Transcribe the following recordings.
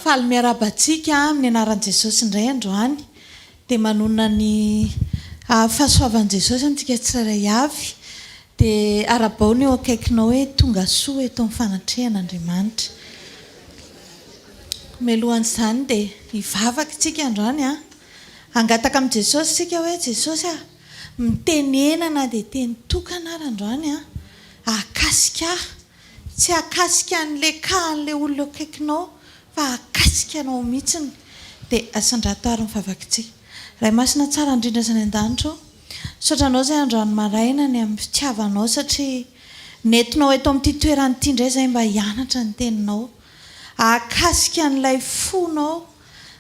Faly miarahaba antsika amin'ny anaran'i Jesosy indray androany. Dia manonona ny fahasoavan'i Jesosy amintsika tsirairay avy. Dia arahabao ny eo akaikinao hoe tonga soa eto amin'ny fanatrehan'Andriamanitra. Mialohan'izany dia hivavaka isika androany an. Hangataka amin'i Jesosy isika hoe Jesosy a, mitenena na dia teny tokana ary androany an, hahakasika ahy. Tsy hahakasika an'ilay cas an'ilay olona eo akaikinao fa hahakasika anao mihitsiny. Dia asandrato ary ny vavakitsika. Ray Masina tsara indrindra izay any an-danitra ô, misaotra Anao izay androany maraina ny amin'ny fitiavanao satria nentinao eto amin'ity toerana ity indray izahay mba hianatra ny Teninao. Hahakasika an'ilay fonao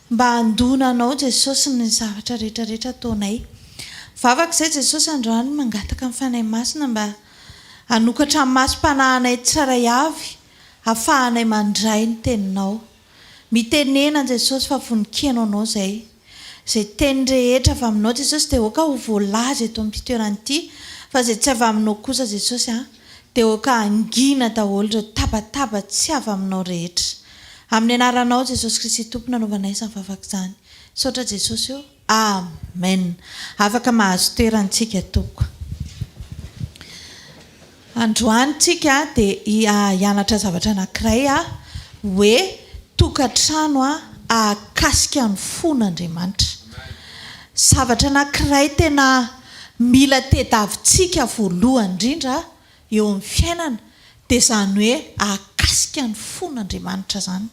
mba handona Anao Jesosy ny zavatra rehetra rehetra ataonay. Vavaka izay Jesosy androany mangataka ny Fanahy Masina mba Hanokatra ny masom-panahinay tsirairay avy hafahanay mandray ny teninao. Mitenena Jesosy fa vonon-keno anao izay. Izay teny rehetra avy aminao Jesosy dia aoka ho voalaza eto amin'ity toerana ity fa izay tsy avy aminao kosa Jesosy a dia aoka hangina daholo ireo tabataba tsy avy aminao rehetra. Amin'ny anaranao Jesosy Kristy Tompo nanaovanay izany vavaka izany. Misaotra Jesosy o. Amen! Afaka mahazo toerana tsika tompoko. Androany tsika dia hianatra zavatra anankiray hoe tokantrano ahakasika ny fon'Andriamanitra. Zavatra anankiray tena mila tedavintsika voalohany indrindra eo amin'ny fiainana dia izany hoe ahakasika ny fon'Andriamanitra izany.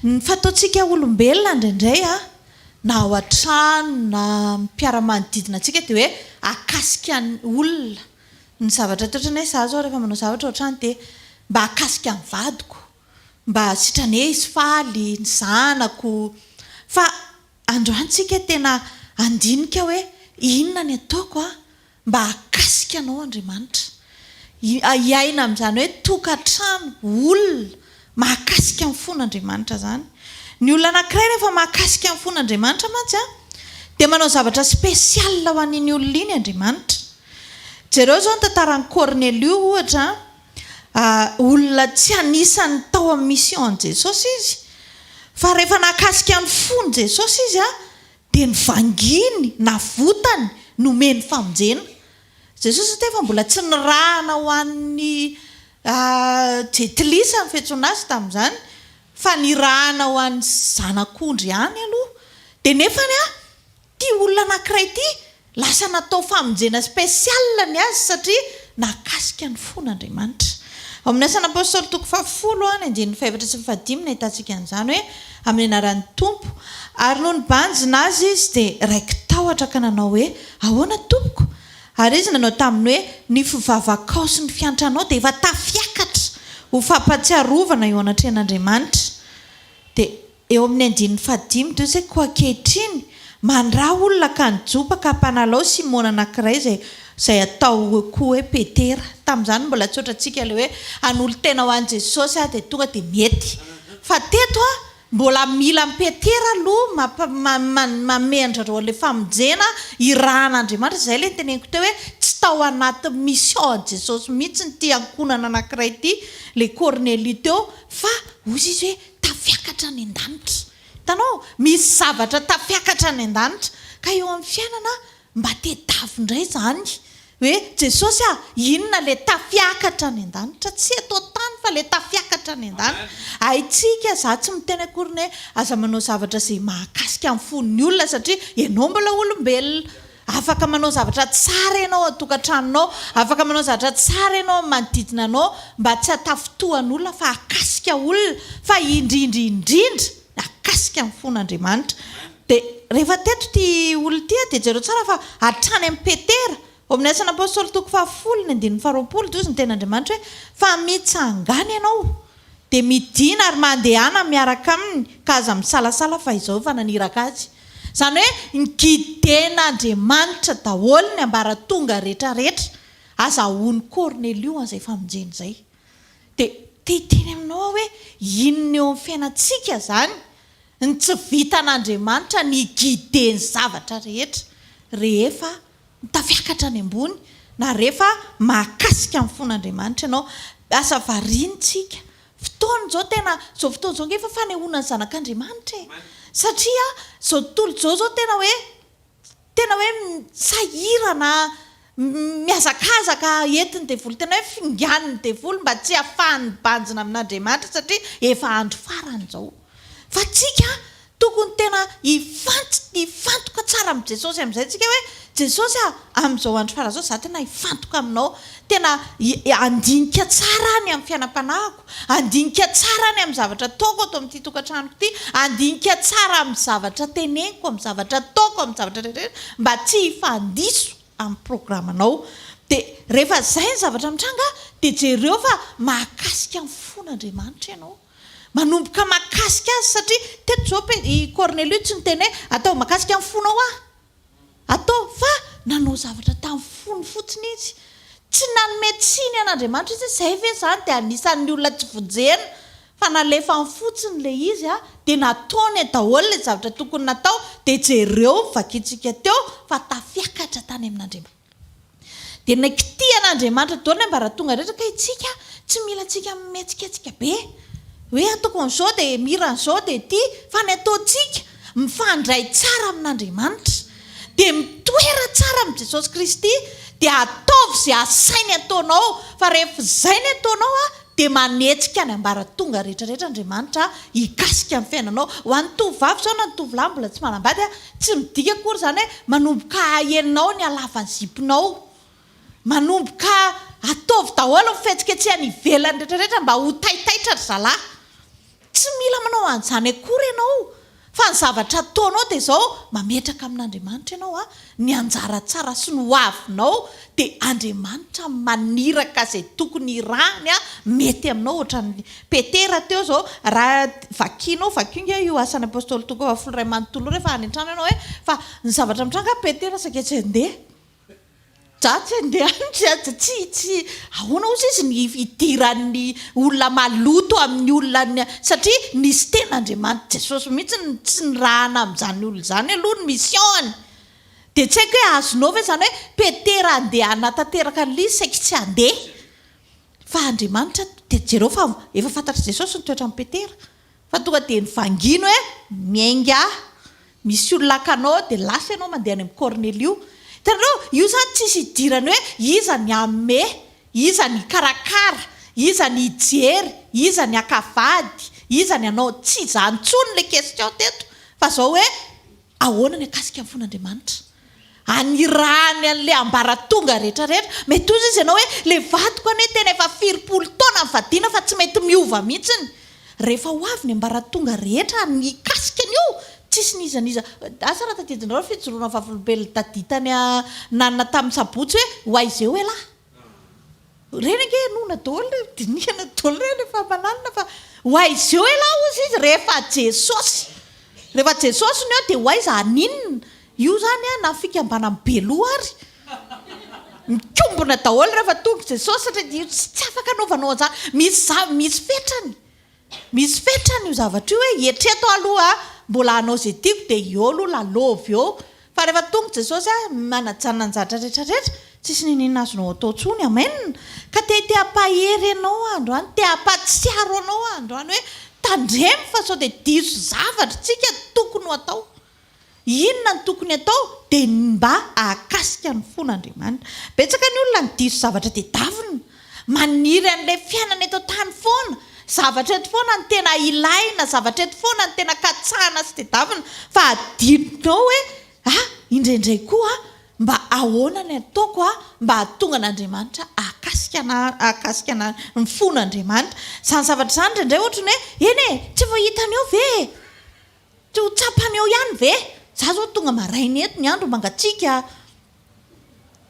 Ny fataontsika olombelona indraindray na ao an-trano na amin'ny mpiara-manodidina antsika dia hoe ahakasika ny olona. Ny zavatra atao ohatran'ny hoe izaho izao rehefa manao zavatra ao an-trano dia mba ahakasika ny vadiko, mba sitrany hoe izy faly, ny zanako. Fa androany tsika tena handinika hoe inona ny ataoko an, mba hahakasika anao Andriamanitra. Hiaina amin'izany hoe tokantrano, olona, mahakasika ny fon'Andriamanitra izany. Ny olona anankiray rehefa mahakasika ny fon'Andriamanitra mantsy an, dia manao zavatra spécial ho an'iny olona iny Andriamanitra. Jereo izao ny tantaran'i Kornelio ohatra an, olona tsy anisan'ny tao amin'ny mission an'i Jesosy izy, fa rehefa nahakasika ny fon'i Jesosy izy an, Dia nivanginy, navotany, nomeny famonjena. Jesosy anefa mbola tsy nirahana ho an'ny jentilisa ny fiantsoana Azy tamin'izany, fa nirahana ho an'ny zanak'ondry ihany aloha. Dia nefany an, ity olona anankiray ity, Lasa natao famonjena spécial ny azy satria nahakasika ny fon'Andriamanitra. Ao amin'ny Asan'ny Apostoly toko fahafolo ny andininy fahefatra sy ny fahadimy no ahitantsika an'izany hoe, Amin'ny anaran'ny Tompo. Ary nony nibanjina azy izy dia raiki-tahotra ka nanao hoe, Ahoana, Tompoko? Ary izy nanao taminy hoe, Ny fivavakao sy ny fiantranao dia efa tafiakatra ho fampahatsiarovana eo anatrehan'Andriamanitra. Dia Eo amin'ny andininy fahadimy dia hoy izy hoe, Koa ankehitriny, mandrà olona ka any Jopa ka ampanalao Simona anankiray izay izay atao koa hoe Petera. Tamin'izany mbola tsy ohatrantsika ilay hoe hanolo-tena ho an'i Jesosy aho dia tonga dia mety. Fa teto an, mbola mila an'i Petera aloha mampa manome an-dRareo an'ilay famonjena irahan'Andriamanitra. Izay ilay noteneniko teo hoe tsy tao anatin'ny mission an'i Jesosy mihitsy ity ankohonana anankiray ity, ilay Kornelio teo, fa hoy izy hoe Tafiakatra any an-danitra. Hitanao? Misy zavatra tafiakatra any an-danitra. Ka eo amin'ny fiainana, mba tedavo indray izany. Hoe, Jesosy a, inona ilay tafiakatra any an-danitra? Tsy eto an-tany fa ilay tafiakatra any an-danitra. Haintsika, izaho tsy miteny akory ny hoe aza manao zavatra izay mahakasika ny fon'ny olona satria ianao mbola olombelona. Afaka manao zavatra tsara ianao ao an-tokantranonao, afaka manao zavatra tsara ianao amin'ny manodidina anao mba tsy hatafintohan'olona fa hahakasika olona, fa indrindra indrindra hahakasika ny fon'Andriamanitra. Dia rehefa teto ity olona ity dia jereo tsara fa hatrany amin'i Petera, ao amin'ny Asan'ny Apostoly toko fahafolo ny andininy faharoapolo dia hozy ny tenin'Andriamanitra hoe, fa mitsangàna ianao, dia midìna ary mandehana miaraka aminy, ka aza misalasala fa izao efa naniraka azy. Izany hoe ni-guider-n'Andriamanitra daholo ny ambaratonga rehetrarehetra azahoan'i Kornelio an'izay famonjena izay. Dia te hiteny aminao aho hoe inona eo amin'ny fiainantsika izany ny tsy vitan'Andriamanitra ni-guider ny zavatra rehetra rehefa tafiakatra any ambony na rehefa mahakasika ny fon'Andriamanitra ianao. Asa variana isika. Fotoana izao tena, izao fotoana izao ange efa fanehoana ny zanak'Andriamanitra e! Satria izao tontolo izao izao tena hoe, tena hoe sahirana, mihazakazaka entin'ny devoly, tena hoe finganin'ny devoly mba tsy hahafahany mibanjina amin'Andriamanitra satria efa andro farany izao. Fa tsika Tokony tena hifantoka tsara amin'i Jesosy amin'izay tsika hoe, Jesosy a, amin'izao andro farany izao za tena hifantoka aminao, tena handinika tsara aho ny amin'ny fiainam-panahiko, handinika tsara aho ny amin'ny zavatra ataoko ato amin'ity tokantranoko ity, handinika tsara amin'ny zavatra teneniko, amin'ny zavatra ataoko, amin'ny zavatra rehetra rehetra mba tsy hifandiso amin'ny programanao. Dia rehefa izay ny zavatra mitranga dia jereo fa mahakasika ny fon'Andriamanitra ianao. Manomboka mahakasika azy satria teto izao Pe, i Kornelio tsy niteny hoe ataovy mahakasika ny fonao aho. Ataovy fa nanao zavatra tamin'ny fony fotsiny izy. Tsy nanome tsiny an'Andriamanitra izy hoe izay ve izany dia anisan'ny olona tsy vonjena fa nalefany fotsiny ilay izy dia nataony daholo ilay zavatra tokony natao dia jereo ny vakintsika teo fa tafiakatra tany amin'Andriamanitra. Dia nakitihan'Andriamanitra daholo ny ambaratonga rehetra ka itsika tsy mila antsika mihetsiketsika be hoe ataoko an'izao dia mira an'izao dia ity fa ny ataontsika mifandray tsara amin'Andriamanitra dia mitoera tsara amin'i Jesosy Kristy dia ataovy izay asainy ataonao fa rehefa izay ny ataonao dia manetsika ny ambaratonga rehetra rehetra Andriamanitra hikasika ny fiainanao. Ho an'ny tovovavy izao na ny tovolahy mbola tsy manambady Tsy midika akory izany hoe manomboka ahenao ny halavan'ny ziponao. Manomboka ataovy daholo ny fihetsiketsehana ivelany rehetrarehetra mba ho taitaitra ry zalahy. Tsy mila manao an'izany akory ianao fa ny zavatra ataonao dia izao, mametraka amin'Andriamanitra ianao ny anjara tsara sy ny hoavinao dia Andriamanitra maniraka izay tokony hirahany mety aminao ohatran'ny Petera teo izao raha vakianao vakio nge io asan'ny apostoly toko fahafolo iray manontolo io rehefa any an-trano ianao e fa ny zavatra mitranga Petera saika tsy handeha za tsy handeha any tsy tsy tsy ahoana ozy izy ny hidiran'ny olona maloto amin'ny olona satria nisy tena Andriamanitra Jesosy mihitsy tsy nirahana amin'izany olona izany aloha ny mission-ny Dia tsy haiko hoe azonao ve izany hoe Petera handeha hanatanteraka an'ilay izy saiky tsy handeha. Fa Andriamanitra dia jereo fa efa fantatr'i Jesosy ny toetran'i Petera. Fa tonga dia nivanginy hoe miaingà, misy olona haka anao dia lasa ianao mandeha any amin'i Kornelio. Hitanareo, io izany tsisy idirany hoe iza ny hanome, iza ny hikarakara, iza ny hijery, iza ny haka vady, iza ny hanao, tsy izany intsony ilay question teto fa izao hoe Ahoana ny hakasika ny fon'Andriamanitra? Anirahany an'ilay ambaratonga rehetra rehetra. Mety hozy izy ianao hoe, ilay vadiko anie tena efa firipolo taona nivadiana fa tsy mety miova mihitsiny. Rehefa ho avy ny ambaratonga rehetra nikasika an'io, tsisy n'iza n'iza. Asa raha tadidinareo ny fijoroana vavolombelon'i Daddy tany nanana tamin'ny sabotsy hoe ho aiza eo elah? Ireny ange henoina daholo ireny, dinihana daholo ireny rehefa mananona fa ho aiza eo elah hozy izy rehefa Jesosy. Rehefa Jesosy no eo dia ho aiza haninona? Io izany an na fikambanan'ny beloha ary mikombona daholo rehefa tonga Jesosy satria tsy afaka anaovanao an'izany. Misy za- misy fetrany. Misy fetrany io zavatra io hoe etreto aho aloha mbola hanao izay tiako dia eo aloha lalaovy eo fa rehefa tonga Jesosy a manajanona ny zavatra rehetra rehetra tsisy niniana azonao atao intsony amen ka te te hampahery anao aho androany te hampahatsiaro anao aho androany hoe tandremo fa sao dia diso zavatra tsika tokony ho atao Inona no tokony atao dia ny mba hahakasika ny fon'Andriamanitra. Betsaka ny olona ny diso zavatra tedavina, maniry an'ilay fiainana eto an-tany foana, zavatra eto foana no tena ilaina, zavatra eto foana no tena katsahana sy tedavina, fa adinonao hoe ah indraindray koa mba ahoana ny ataoko mba hahatonga an'Andriamanitra hahakasika ana, hahakasika ana ny fon'Andriamanitra. Izany zavatra izany indraindray ohatran'ny hoe eny e, tsy vao hitany eo ve e? Tsy ho tsapany eo ihany ve? Za zao tonga maraina eto, ny andro mangatsiaka.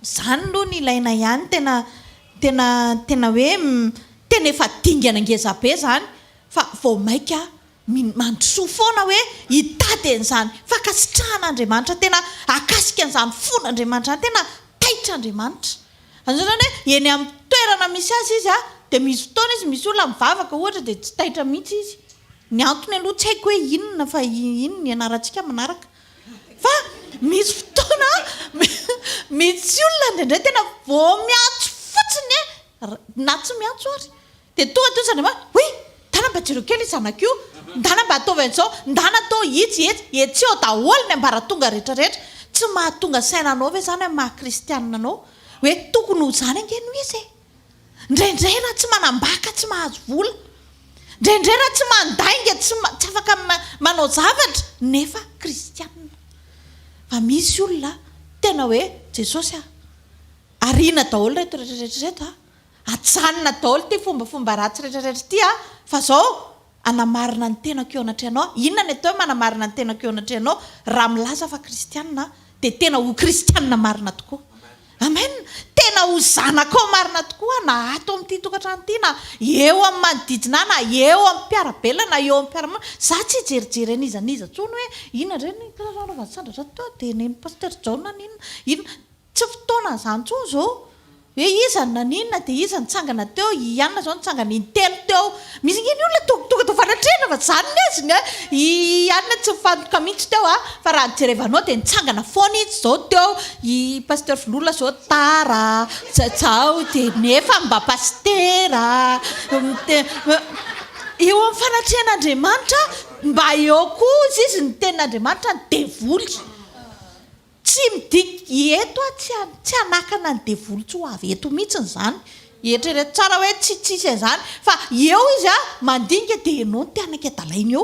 Zany aloha no ilaina ihany, tena tena tena hoe tena efa dingana ngeza be zany fa vao maika mandrosoa foana hoe hitady an'izany fankasitrahan'Andriamanitra tena hahakasika an'izany fon'Andriamanitra izany, tena taitra Andriamanitra. Azonao zany hoe eny amin'ny toerana misy azy izy dia misy fotoana izy misy olona mivavaka ohatra dia tsy taitra mihitsy izy. Ny antony aloha tsy haiko hoe inona fa iny ny ianarantsika manaraka. Fa misy fotoana misy olona indraindray tena vao miantso fotsiny e, na tsy miantso ary dia tonga dia ozy Andriamanitra, oui! mba jereo kely io zanako io, ndana mba ataovy an'izao, ndana atao itsy, etsy, etsy eo daholo ny ambaratonga rehetra rehetra. Tsy mahatonga saina anao ve izany amin'ny maha kristianina anao hoe tokony ho izany ange no izy e? Indraindray raha tsy manambaka tsy mahazo vola. Indraindray raha tsy mandainga tsy tsy afaka manao zavatra nefa kristianina. Fa misy olona tena hoe Jesosy a! Ariana daholo ireto rehetra rehetra ireto a! Ajanona daholo ity fombafomba ratsy rehetra rehetra ity a! Fa zao hanamarina ny tenako eo anatrehanao. Inona ny atao hoe manamarina ny tenako eo anatrehanao? Raha milaza fa kristianina aho dia tena ho kristianina marina tokoa. Amen! Tena ho zanakao marina tokoa aho na ato amin'ity tokantrano ity na eo amin'ny manodidina ahy na eo amin'ny mpiara-belona na eo amin'ny mpiara-monina. Za tsy hijerijery an'iza n'iza intsony hoe inona indray ny nanaovan'i Sandratra teo dia nen'i Pasteur Jaona n'inona inona. Tsy fotoanan'izany intsony izao. Hoe iza no naninona dia iza nitsangana teo, i Anna izao nitsangana intelo teo. Misy ange ny olona tonga tonga fanatrehana fa izany ny azy ny i Anna tsy nifantoka mihitsy teo a, fa raha ny jerevanao dia nitsangana foana izy izao teo, i Pasteur Vololona izao tara, zao dia nefa mba pasitera, eo amin'ny fanatrehan'Andriamanitra mba eo koa hozy izy ny tenin'Andriamanitra ny devoly. Tsy midika eto aho tsy tsy hanakana ny devoly tsy ho avy eto mihitsiny izany. Eritrereto tsara hoe tsy tsisy an'izany fa eo izy a mandinika dia ianao no te hanakadalaina eo.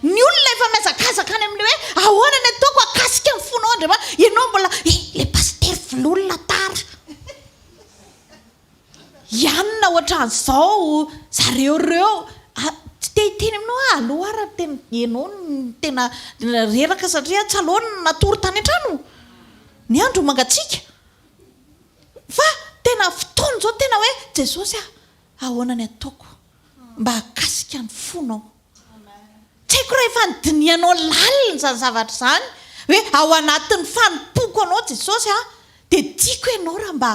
Ny olona efa mihazakazaka any amin'ilay hoe ahoana ny ataoko hakasika ny fonao Andriamanitra, ianao mbola eh ilay pasitera vololona tara. Ianona ohatran'izao zareo ireo a, tsy te hiteny aminao aho aloha ary tena ianao no tena reraka satria tsy aleo no natory tany an-trano, ny andro mangatsiaka fa tena fotoana izao tena hoe Jesosy a, ahoana ny ataoko mba hahakasika ny fonao. Tsy haiko raha efa nodinihanao lalina izany zavatra izany hoe ao anatin'ny fanompoako anao Jesosy a, dia tiako ianao raha mba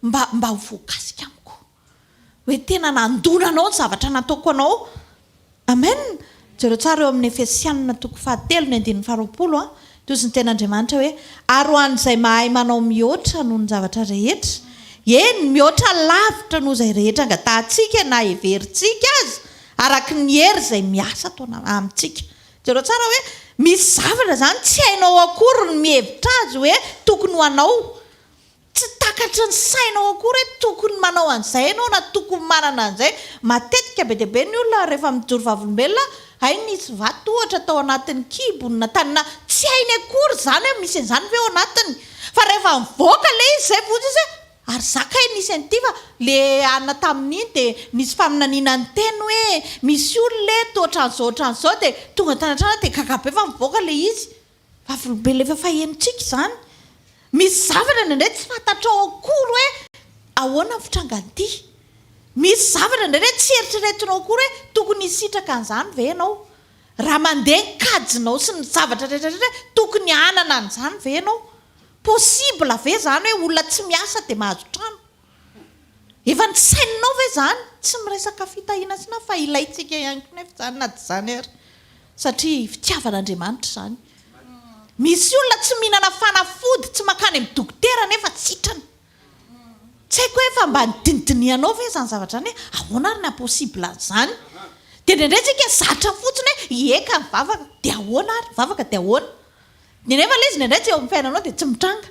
mba mba ho voakasika amiko. Hoe tena nandona anao ny zavatra nataoko anao. Amen! Jereo tsara eo amin'ny Efesianina toko fahatelo ny andininy faharoapolo an, toy izy ny tenin'Andriamanitra hoe, Ary ho an'izay mahay manao mihoatra noho ny zavatra rehetra, eny, mihoatra lavitra noho izay rehetra angatahantsika na heverintsika aza, araka ny hery izay miasa ato amintsika. Jereo tsara hoe misy zavatra izany tsy hainao akory ny mihevitra azy hoe tokony ho anao. Tsy takatry ny sainao akory hoe tokony manao an'izay ianao na tokony manana an'izay. Matetika be dia be ny olona rehefa mijoro vavolombelona, hay nisy vato ohatra tao anatin'ny kibony na tany na tsy hainy akory izany hoe misy an'izany ve ao anatiny. Fa rehefa mivoaka ilay izy izay vao izy hoe ary za kay nisy an'ity fa le anona tamin'iny dia nisy faminaniana niteny hoe misy olona eto ohatran'izao ohatran'izao dia tonga tany an-trano aho dia gaga be fa mivoaka ilay izy. Vavolombelona efa fahenontsika izany. Misy zavatra indraindray tsy fantatrao akory hoe ahoana ny fitrangan'ity. Misy zavatra indraindray tsy eritreretinao akory hoe tokony hisitraka an'izany ve ianao. Raha mandeha ny kajinao sy ny zavatra rehetra rehetra hoe tokony hanana an'izany ve ianao. Possible ve izany hoe olona tsy miasa dia mahazo trano? Efa nisaininao ve izany? Tsy miresaka fitahiana sy na fa ilaintsika ihany koa nefa izany na dia izany ary. Satria fitiavan'Andriamanitra izany. Misy olona tsy mihinana fanafody, tsy mankany amin'ny dokotera nefa sitrana. Tsy haiko hoe efa mba nodinidinihanao ve izany zavatra izany hoe ahoana ary ny haha-possible an'izany? Dia indraindray isika zatra fotsiny hoe ie ka mivavaka, dia ahoana ary? Mivavaka dia ahoana? Dia nefa ilay izy indraindray tsy eo amin'ny fiainanao dia tsy mitranga.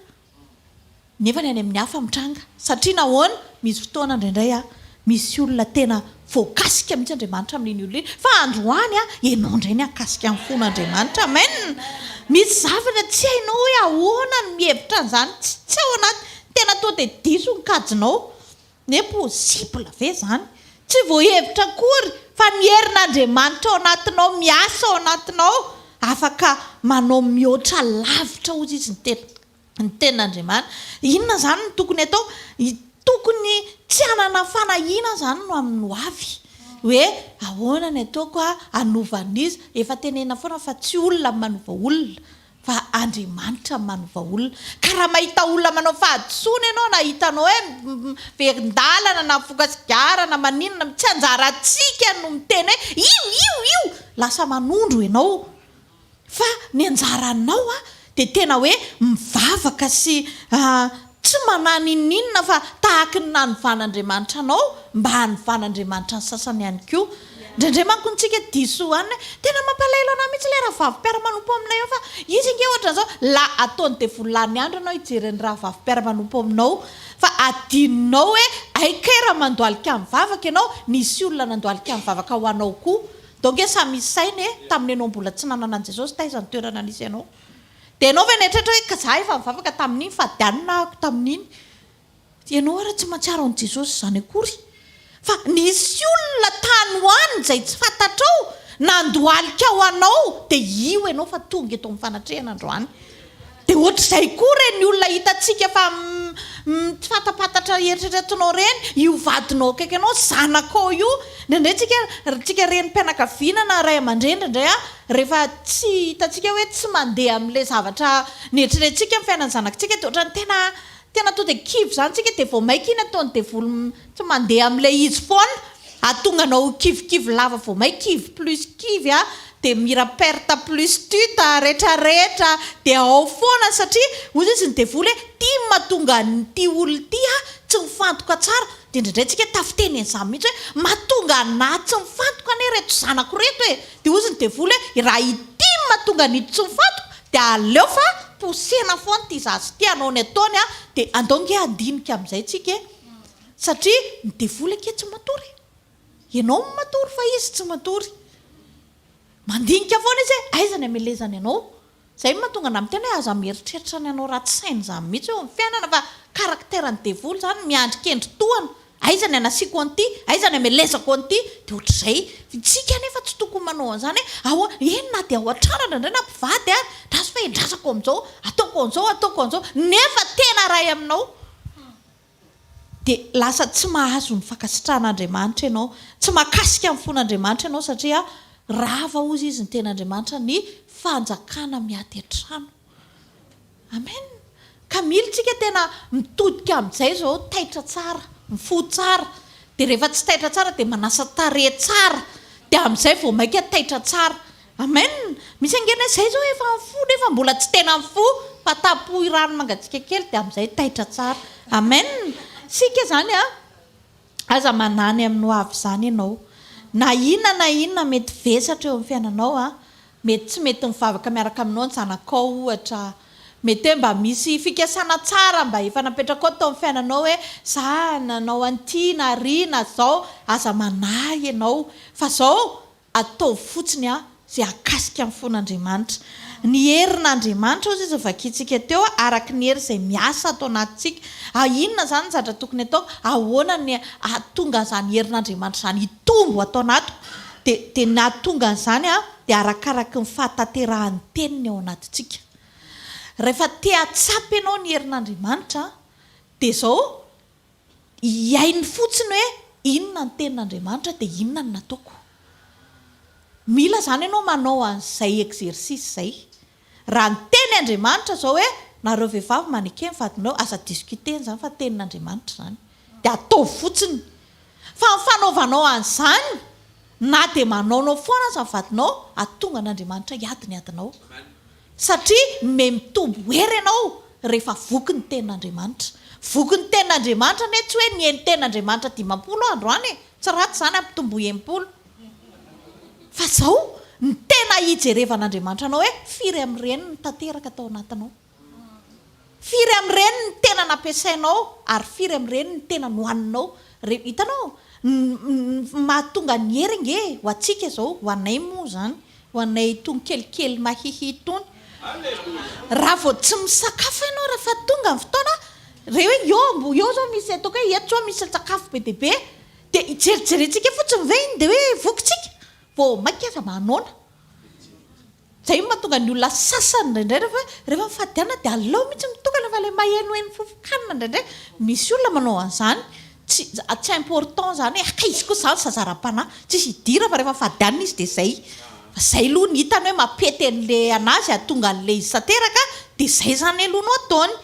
Nefa ny any amin'ny hafa mitranga. Satria nahoana? Misy fotoana indraindray a, misy olona tena voakasika mihitsy Andriamanitra amin'iny olona iny. Fa androany a, ianao indray ny hahakasika ny fon'Andriamanitra. Amen! Misy zavatra tsy hainao hoe ahoana ny mihevitra an'izany, tsy tsy ao anaty, tena tonga dia diso ny kajinao. Hoe possible ve izany? Tsy voahevitra akory fa ny herin'Andriamanitra ao anatinao, miasa ao anatinao, afaka manao mihoatra lavitra hozy izy ny tena. ny tenin'Andriamanitra. Inona izany no tokony atao? Tokony tsy hanana fanahiana izany no amin'ny ho avy. Hoe ahoana ny ataoko hanova an'iza? Efa tenenina foana fa tsy olona no manova olona fa Andriamanitra no manova olona. Ka raha mahita olona manao fahadisoana ianao na hitanao hoe miverin-dalana na mifoka sigara na maninona, tsy anjarantsika no miteny hoe io, io, io! Lasa manondro ianao. Fa ny anjaranao a dia tena hoe mivavaka sy tsy manahy n'inon'inona fa tahaky ny nanovan'Andriamanitra anao mba hanovan'Andriamanitra ny sasany ihany koa. Indraindray manko ny tsika diso anona hoe tena mampalahelo anah mihitsy ilay rahavavy mpiara-manompo aminay ao fa izy ange ohatran'izao. La ataon'ny devoly lany andro ianao hijery ny rahavavy mpiara-manompo aminao fa adinonao hoe hay kay raha mandohalika mivavaka ianao nisy olona nandohalika nivavaka ho anao koa. Donc hoe samy misy saina e, tamin'ny ianao mbola tsy nanana an'i Jesosy taiza ny toerana nisy anao? Dia ianao ve nieritreritra hoe ka za efa nivavaka tamin'iny fa adianina ahako tamin'iny? Ianao ara tsy mahatsiaro an'i Jesosy izany akory fa nisy olona tany ho any izay tsy fantatrao nandohalika ho anao dia io ianao fa tonga eto amin'ny fanatrehana androany. Dia ohatr'izay koa ireny olona hitantsika fa tsy fantapantatra eritreretinao ireny, io vadinao akaiky anao, zanakao io. Indraindray tsika, tsika renim-pianakaviana na ray aman-dreny indraindray an, rehefa tsy hitantsika hoe tsy mandeha amin'ilay zavatra neritreretintsika ny fiainan'ny zanakitsika dia ohatran'ny tena Tena to dia kivy izany tsika dia vao maika iny ataon'ny devoly tsy mandeha amin'ilay izy foana hahatonga anao ho kivikivy lava vao maika kivy plus kivy a dia mira perte plus tut a retraretra dia ao foana satria hoy izy ny devoly hoe ity no mahatonga an'ity olona ity a tsy mifantoka tsara dia indraindray tsika tafiteny an'izany mihitsy hoe mahatonga anah tsy mifantoka anie ireto zanako ireto e dia hoy izy ny devoly hoe raha ity no mahatonga an'ito tsy mifantoka Dia aleo fa posena foana ity zaza ity hanao ny ataony a, dia andao nge handinika amin'izay tsika e! Satria ny devoly ange tsy matory e! Ianao no matory fa izy tsy matory. Mandinika foana izy hoe aiza ny hamelezany anao. Izay no mahatonga anà miteny hoe aza mieritreritra ny hanao ratsy saina izany mihitsy eo amin'ny fiainana fa caractère ny devoly izany miandry kendry tohana. Aiza ny anasiako an'ity? Aiza ny amelezako an'ity? Dia ohatr'izay. Isika anefa tsy tokony manao an'izany hoe ao, eny na dia ao an-trano indraindray na mpivady ary, andraso fa endrasako amin'izao, ataoko an'izao, ataoko an'izao, nefa tena ray aminao. Dia lasa tsy mahazo ny fankasitrahan'Andriamanitra ianao, tsy mahakasika ny fon'Andriamanitra ianao satria rava hozy izy ny tenin'Andriamanitra ny fanjakana miady an-trano. Amen! Ka mila tsika tena mitodika amin'izay zao taitra tsara, mifoha tsara, dia rehefa tsy taitra tsara dia manasa tarehy tsara, dia amin'izay vao maika taitra tsara. Amen! Misy ange ny hoe zay zao efa mifoha nefa mbola tsy tena mifoha fa tapohy rano mangatsiaka kely dia amin'izay taitra tsara. Amen! Isika izany an, aza manany amin'ny ho avy izany ianao. Na inona na inona mety vesatra eo amin'ny fiainanao an, Mety tsy mety mivavaka miaraka aminao ny zanakao ohatra. Mety hoe mba misy fikasana tsara mba efa napetrakao tao amin'ny fiainanao hoe za nanao an'ity na ry na zao, aza manahy ianao fa zao ataovy fotsiny an izay hahakasika ny fon'Andriamanitra. Ny herin'Andriamanitra hozy izy novakintsika teo araka ny hery izay miasa ato anatintsika. Inona izany ny zavatra tokony ataoko? Ahoana ny hahatonga an'izany herin'Andriamanitra izany hitombo ato anatiko? Dia dia ny nahatonga an'izany dia arakaraky ny fahatanterahan'ny teniny ao anatintsika. Rehefa te hahatsapa ianao ny herin'Andriamanitra dia izao, hihaino fotsiny hoe inona ny tenin'Andriamanitra dia inona no nataoko. Mila izany ianao manao an'izay exercice izay. Raha niteny Andriamanitra izao hoe nareo vehivavy maneke ny vadinareo, aza discuter-na izany fa tenin'Andriamanitra izany. Dia ataovy fotsiny. Fa ny fanaovanao an'izany, na dia manaonao foana aza ny vadinao, hahatonga an'Andriamanitra hiady ny adinao. Satria miha mitombo hery ianao rehefa voky ny tenin'Andriamanitra. Voky ny tenin'Andriamanitra anie tsy hoe nihaino tenin'Andriamanitra 50 aho androany e! Tsy ratsy izany ampitomboy 60. Fa izao, ny tena hijerevan'Andriamanitra anao hoe firy amin'ireny no tanteraka tao anatinao. Firy amin'ireny no tena nampiasainao ary firy amin'ireny no tena nohaninao. Re, hitanao? Ny, ny mahatonga ny hery ange ho antsika izao, ho anay moa izany, ho anay itony kelikely mahihihy itony, raha vao tsy misakafo ianao rehefa tonga ny fotoana, re hoe eo, eo izao misy ataoko hoe eto izao misy sakafo be dia be, dia hijerijerentsika fotsiny ve iny dia hoe voky tsika? Vao mainka aza manoana. Izay no mahatonga ny olona sasany indraindray rehefa rehefa mifady hanina dia aleo mihitsy mitokana fa ilay mahenoheno fofon-kanina indraindray misy olona manao an'izany tsy tsy important izany hoe hay izy koa izany zaza ara-panahy tsisy idirana fa rehefa mifady hanina izy dia izay fa izay aloha ny hitany hoe mampety an'ilay an'azy hahatonga an'ilay izy tanteraka dia izay izany aloha no ataony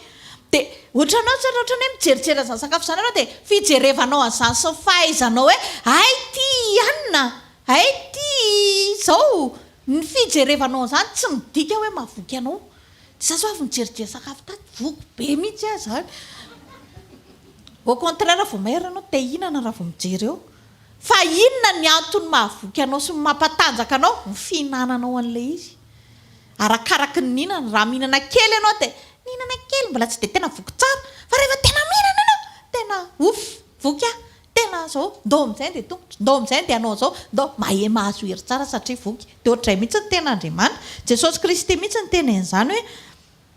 dia ohatranao tsy ohatran'ny hoe mijerijery an'izany sakafo izany ianao dia fijerevanao an'izany sy ny fahaizanao hoe hay ity hanina hay ity izao Ny fijerevanao an'izany tsy midika hoe mahavoky anao. Za zao avy nijerijery sakafo tato, voky be mihitsy aho zany. Au contraire vao mahery ianao te hihinana raha vao mijery eo. Fa inona ny antony mahavoky anao sy mampatanjaka anao? Ny fihinananao an'ilay izy. Arakaraky ny mihinana. Raha mihinana kely ianao dia mihinana kely, mbola tsy dia tena voky tsara. Fa rehefa tena mihinana ianao, tena ouf, voky aho, tena zao, ndao amin'izay andeha tongotra, ndao amin'izay andeha hanao an'izao, ndao, mahay mahazo hery tsara satria voky. Dia ohatr'izay mihitsy ny tenin'Andriamanitra. Jesosy Kristy mihitsy niteny an'izany hoe,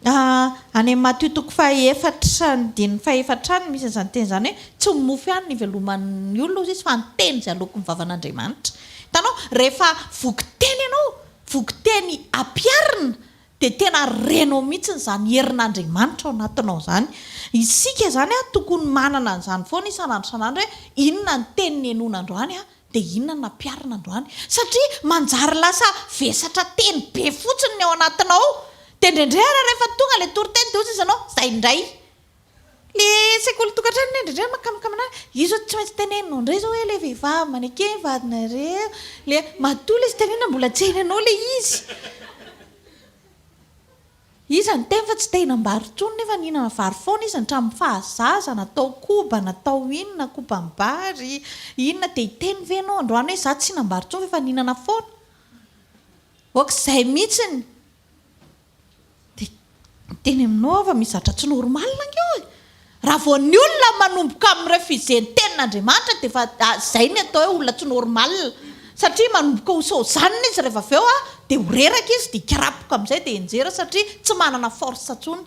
Any amin'ny Matio toko fahaefatra andininy fahefatra any no misy an'izany teny izany hoe tsy ny mofo ihany no iveloman'ny olona hozy izy fa ny teny izay aloaky ny vavan'Andriamanitra. Hitanao, rehefa voky teny ianao, voky teny ampiharina, dia tena renao mihitsy izany herin'Andriamanitra ao anatinao izany. Isika izany tokony manana an'izany foana isan'andro isan'andro hoe inona ny teny nihenoina androany Dia inona no nampiharina androany? Satria manjary lasa vesatra teny be fotsiny ny ao anatinao ao. Dia indraindray ary rehefa tonga ilay toriteny dia hoy izy anao, izay indray. Ilay sekoly tokantrano anie indraindray makamokamo an'ahy. Io izao tsy maintsy teneninao indray izao hoe ilay vehivavy maneke ny vadinareo. Ilay matoa ilay izy tenenina mbola tsy hainao ilay izy. Iza niteny fa tsy te hinam-bary intsony nefa nihinana vary foana izy hatramin'ny fahazaza, natao koba, natao inona, kobam-bary, inona, dia hiteny ve ianao androany hoe izaho tsy hinam-bary intsony fa efa nihinana foana? Oak'izay mihitsiny. Dia miteny aminao aho fa misy zavatra tsy normal ange ao e! Raha vao ny olona manomboka mi-refuser ny tenin'Andriamanitra dia efa izay ny atao hoe olona tsy normal. Satria manomboka ho saozanina izy rehefa avy eo dia ho reraka izy dia hikarapoka amin'izay dia hianjera satria tsy manana force intsony.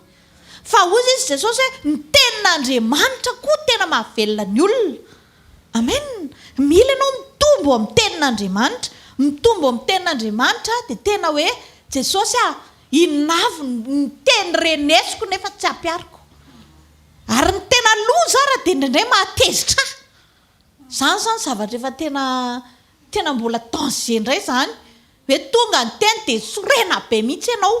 Fa hoy izy Jesosy hoe ny tenin'Andriamanitra koa tena mahavelona ny olona. Amen! Mila ianao mitombo amin'ny tenin'Andriamanitra. Mitombo amin'ny tenin'Andriamanitra dia tena hoe Jesosy ah, Inona avy ny teny renesiko nefa tsy ampihariko? Ary ny tena loza ara dia indraindray mahatezitra ahy. Izany izany zavatra efa tena tena mbola danger indray izany. Hoe tonga ny teny dia sorena be mihitsy ianao.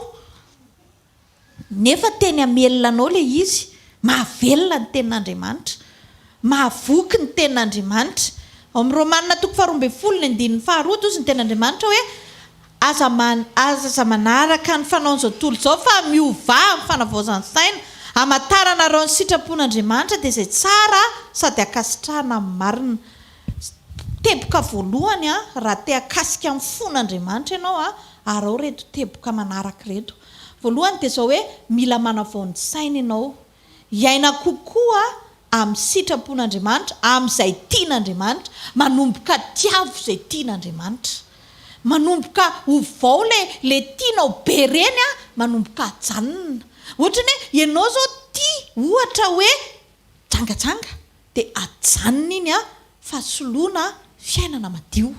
Nefa teny hamelona anao ilay izy. Mahavelona ny tenin'Andriamanitra. Mahavoky ny tenin'Andriamanitra. Ao amin'ny Romana toko faharoa ambin'ny folo ny andininy faharoa dia hozy ny tenin'Andriamanitra hoe, Aza aza manaraka ny fanaon'izao tontolo izao fa miovà amin'ny fanavaozan'ny saina, hamantaranareo ny sitrapon'Andriamanitra dia izay tsara sady ankasitrahana amin'ny marina. Teboka voalohany, raha te hakasika ny fon'Andriamanitra ianao, araho ireto teboka manaraka ireto. Voalohany dia izao hoe mila manavao ny saina ianao. Hiaina kokoa amin'ny sitrapon'Andriamanitra, amin'izay tian'Andriamanitra, manomboka tiavo izay tian'Andriamanitra. Manomboka ovao ilay ilay tianao be ireny an, manomboka ajanona. Ohatra ny hoe ianao izao tia ohatra hoe jangajanga dia ajanona iny an fa soloina fiainana madio.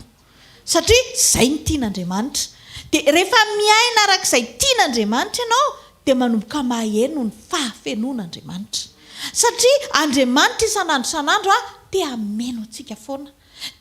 Satria izay no tian'Andriamanitra. Dia rehefa miaina araka izay tian'Andriamanitra ianao, dia manomboka maheno ny fahafenoan'Andriamanitra. Satria Andriamanitra isan'andro isan'andro te hameno antsika foana.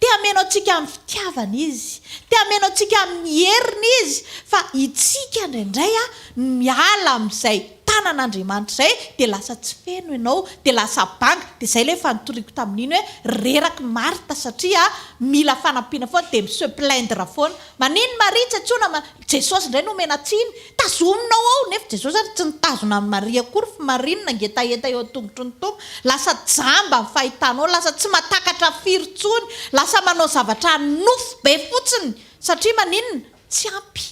Te hameno antsika amin'ny fitiavana Izy. Te hameno antsika amin'ny heriny Izy. Fa itsika indraindray no miala amin'izay tanan'Andriamanitra izay, dia lasa tsy feno ianao, dia lasa banga. Dia izay ilay efa notoriko tamin'iny hoe reraky Martha satria mila fanampiana foana dia mi-se plaindre foana. Manino Maria tsy antsoina ma, Jesosy indray no omena tsiny, tazominao ao, nefa Jesosy ary tsy nitazona an'i Maria akory fa Maria no nangetaheta eo an-tongotry ny Tompo. Lasa jamba ny fahitanao, lasa tsy mahatakatra firy intsony, lasa manao zavatra nofo be fotsiny satria maninona? Tsy ampy.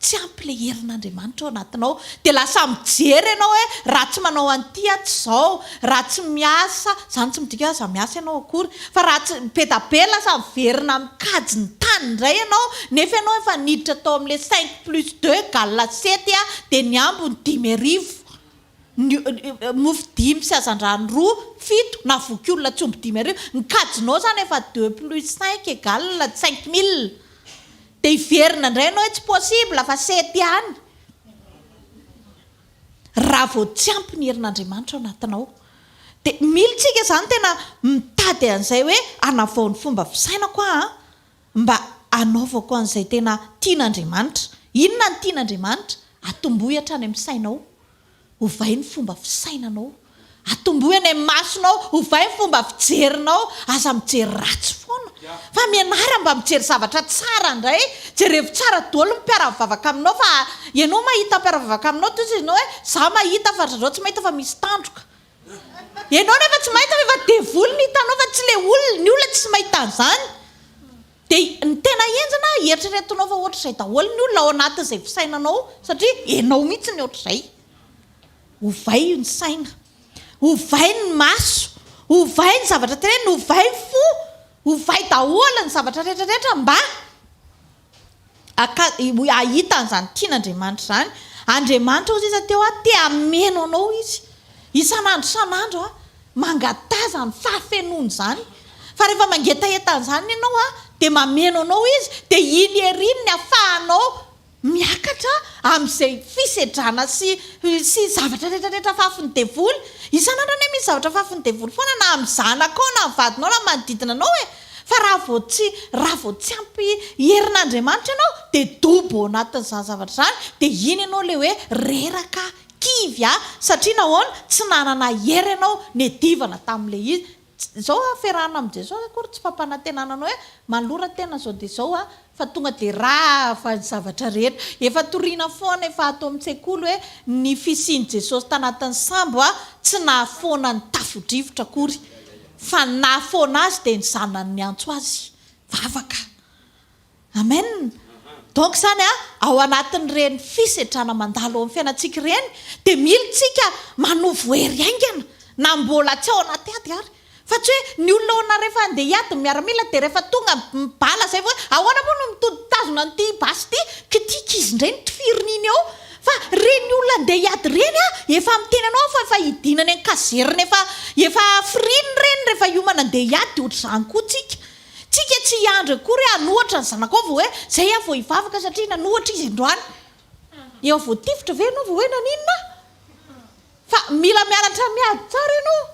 Tsy ampy ilay herin'Andriamanitra ao anatinao. Dia lasa mijery ianao hoe raha tsy manao an'ity aho tsy izao, raha tsy miasa, izany tsy midika hoe aza miasa ianao akory, fa raha tsy, be dia be lasa miverina mikajy ny tany indray ianao, nefa ianao efa niditra tao amin'ilay cinq plus deux égale sept dia ny ambiny 5000. Ny mofo dimy sy hazandrano roa, fito, na voky olona tsy omby 5000. Ny kajinao izany efa deux plus cinq égale 5000. Dia hiverina indray ianao hoe tsy possible fa sept ihany. Raha vao tsy ampy ny herin'Andriamanitra ao anatinao. Dia mila isika izany tena mitady an'izay hoe hanavao ny fomba fisainako aho an, mba hanaovako an'izay tena tian'Andriamanitra. Inona no tian'Andriamanitra? Atombohy hatrany amin'ny sainao. Ovay ny fomba fisainanao. Atombohy any amin'ny masonao. Ovay ny fomba fijerinao. Aza mijery ratsy foana. Fa mianara mba mijery zavatra tsara indray. Jerevo tsara daholo ny mpiara-mivavaka aminao fa ianao mahita mpiara-mivavaka aminao toa izy ianao hoe za mahita fa ry zareo tsy mahita fa misy tandroka. Ianao nefa tsy mahita fa efa devoly no hitanao fa tsy ilay olona. Ny olona tsy mahita an'izany. Dia ny tena henjana, eritreretinao fa ohatr'izay daholo ny olona ao anatin'izay fisainanao satria ianao mihitsy ny ohatr'izay. Ovay ny saina, ovay ny maso, ovay ny zavatra tenenina, ovay ny fo, ovay daholo ny zavatra rehetra rehetra mba haka, hahita an'izany tian'Andriamanitra izany. Andriamanitra hozy izy teo te hameno anao Izy. Isan'andro isan'andro mangataha izany fahafenoana izany. Fa rehefa mangetaheta an'izany ianao dia mameno anao Izy, dia iny hery iny ny ahafahanao miakatra amin'izay fisedrana sy sy zavatra rehetra rehetra afafin'ny devoly. Isan'andro anie misy zavatra afafin'ny devoly foana na amin'ny zanakao na amin'ny vadinao na amin'ny manodidina anao e! Fa raha vao tsy raha vao tsy ampy herin'Andriamanitra ianao dia dobo ao anatin'izany zavatra izany dia iny ianao ilay hoe reraka, kivy a! Satria nahoana? Tsy nanana hery ianao niadivana tamin'ilay izy. Izao a, fiarahana amin'i Jesosy akory tsy fampanantenana anao hoe manolora tena izao dia izao a, fa tonga dia rava ny zavatra rehetra. Efa toriana foana efa ato amin-tsekoly hoe ny fisian'i Jesosy tanatin'ny sambo a, tsy nahafoana ny tafio-drivotra akory, fa ny nahafoana azy dia ny zanany niantso azy. Vavaka. Amen! Donc izany a, ao anatin'ireny fisedrana mandalo ao amin'ny fiainantsika ireny dia mila tsika manovo hery haingana na mbola tsy ao anaty ady ary. Fa tsy hoe ny olona ahoana rehefa handeha hiady ny miaramila dia rehefa tonga ny bala izay vao hoe ahoana moa no mitazona an'ity basy ity, k'ity izy indray no tifiriny iny eo. Fa ireny olona handeha hiady ireny a, efa miteny anao aho fa efa hidina any an-kazerina efa efa firiny ireny rehefa hiomana handeha hiady dia ohatr'izany koa tsika. Tsika tsy hiandry akory hoe hanohatra ny zanakao vao hoe zay aho vao hivavaka satria nanohatra izy androany. Eo voatifitra ve ianao vao hoe naninona aho? Fa mila mianatra miady tsara ianao.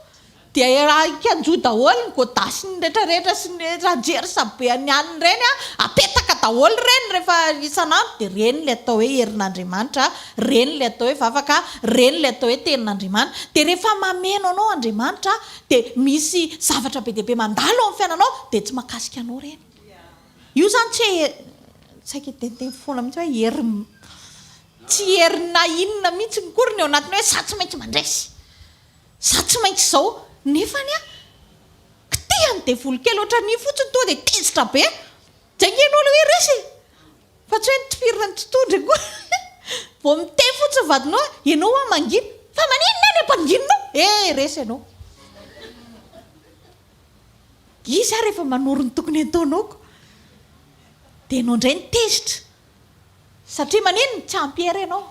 Dia ikanjo daholo ny godasy ny retraretra sy ny ranjersa be an'ny anona ireny an, apetaka daholo ireny rehefa isan'andro dia ireny ilay atao hoe herin'Andriamanitra, ireny ilay atao hoe vavaka, ireny ilay atao hoe tenin'Andriamanitra. Dia rehefa mameno anao Andriamanitra dia misy zavatra be dia be mandalo ao amin'ny fiainanao dia tsy mahakasika anao ireny. Io izany tsy hoe saika hiteniteny foana mihitsy hoe hery tsy hery na inona mihitsy akory ny ao anatiny hoe za tsy maintsy mandresy, za tsy maintsy izao, nefany an, kitihan'ny devoly kely ohatran'iny fotsiny tonga dia tezitra be, zay nge ianao ilay hoe resy e! Fa tsy hoe nitifirina ny tsitondry akory. Vao miteny fotsiny vadinao hoe ianao hoa mangina. Fa maninona aho no ampanginina? Eh, resy ianao. Izy ary efa manoro ny tokony hataonao ko. Dia ianao indray no tezitra. Satria maninona? Tsy ampy hery ianao.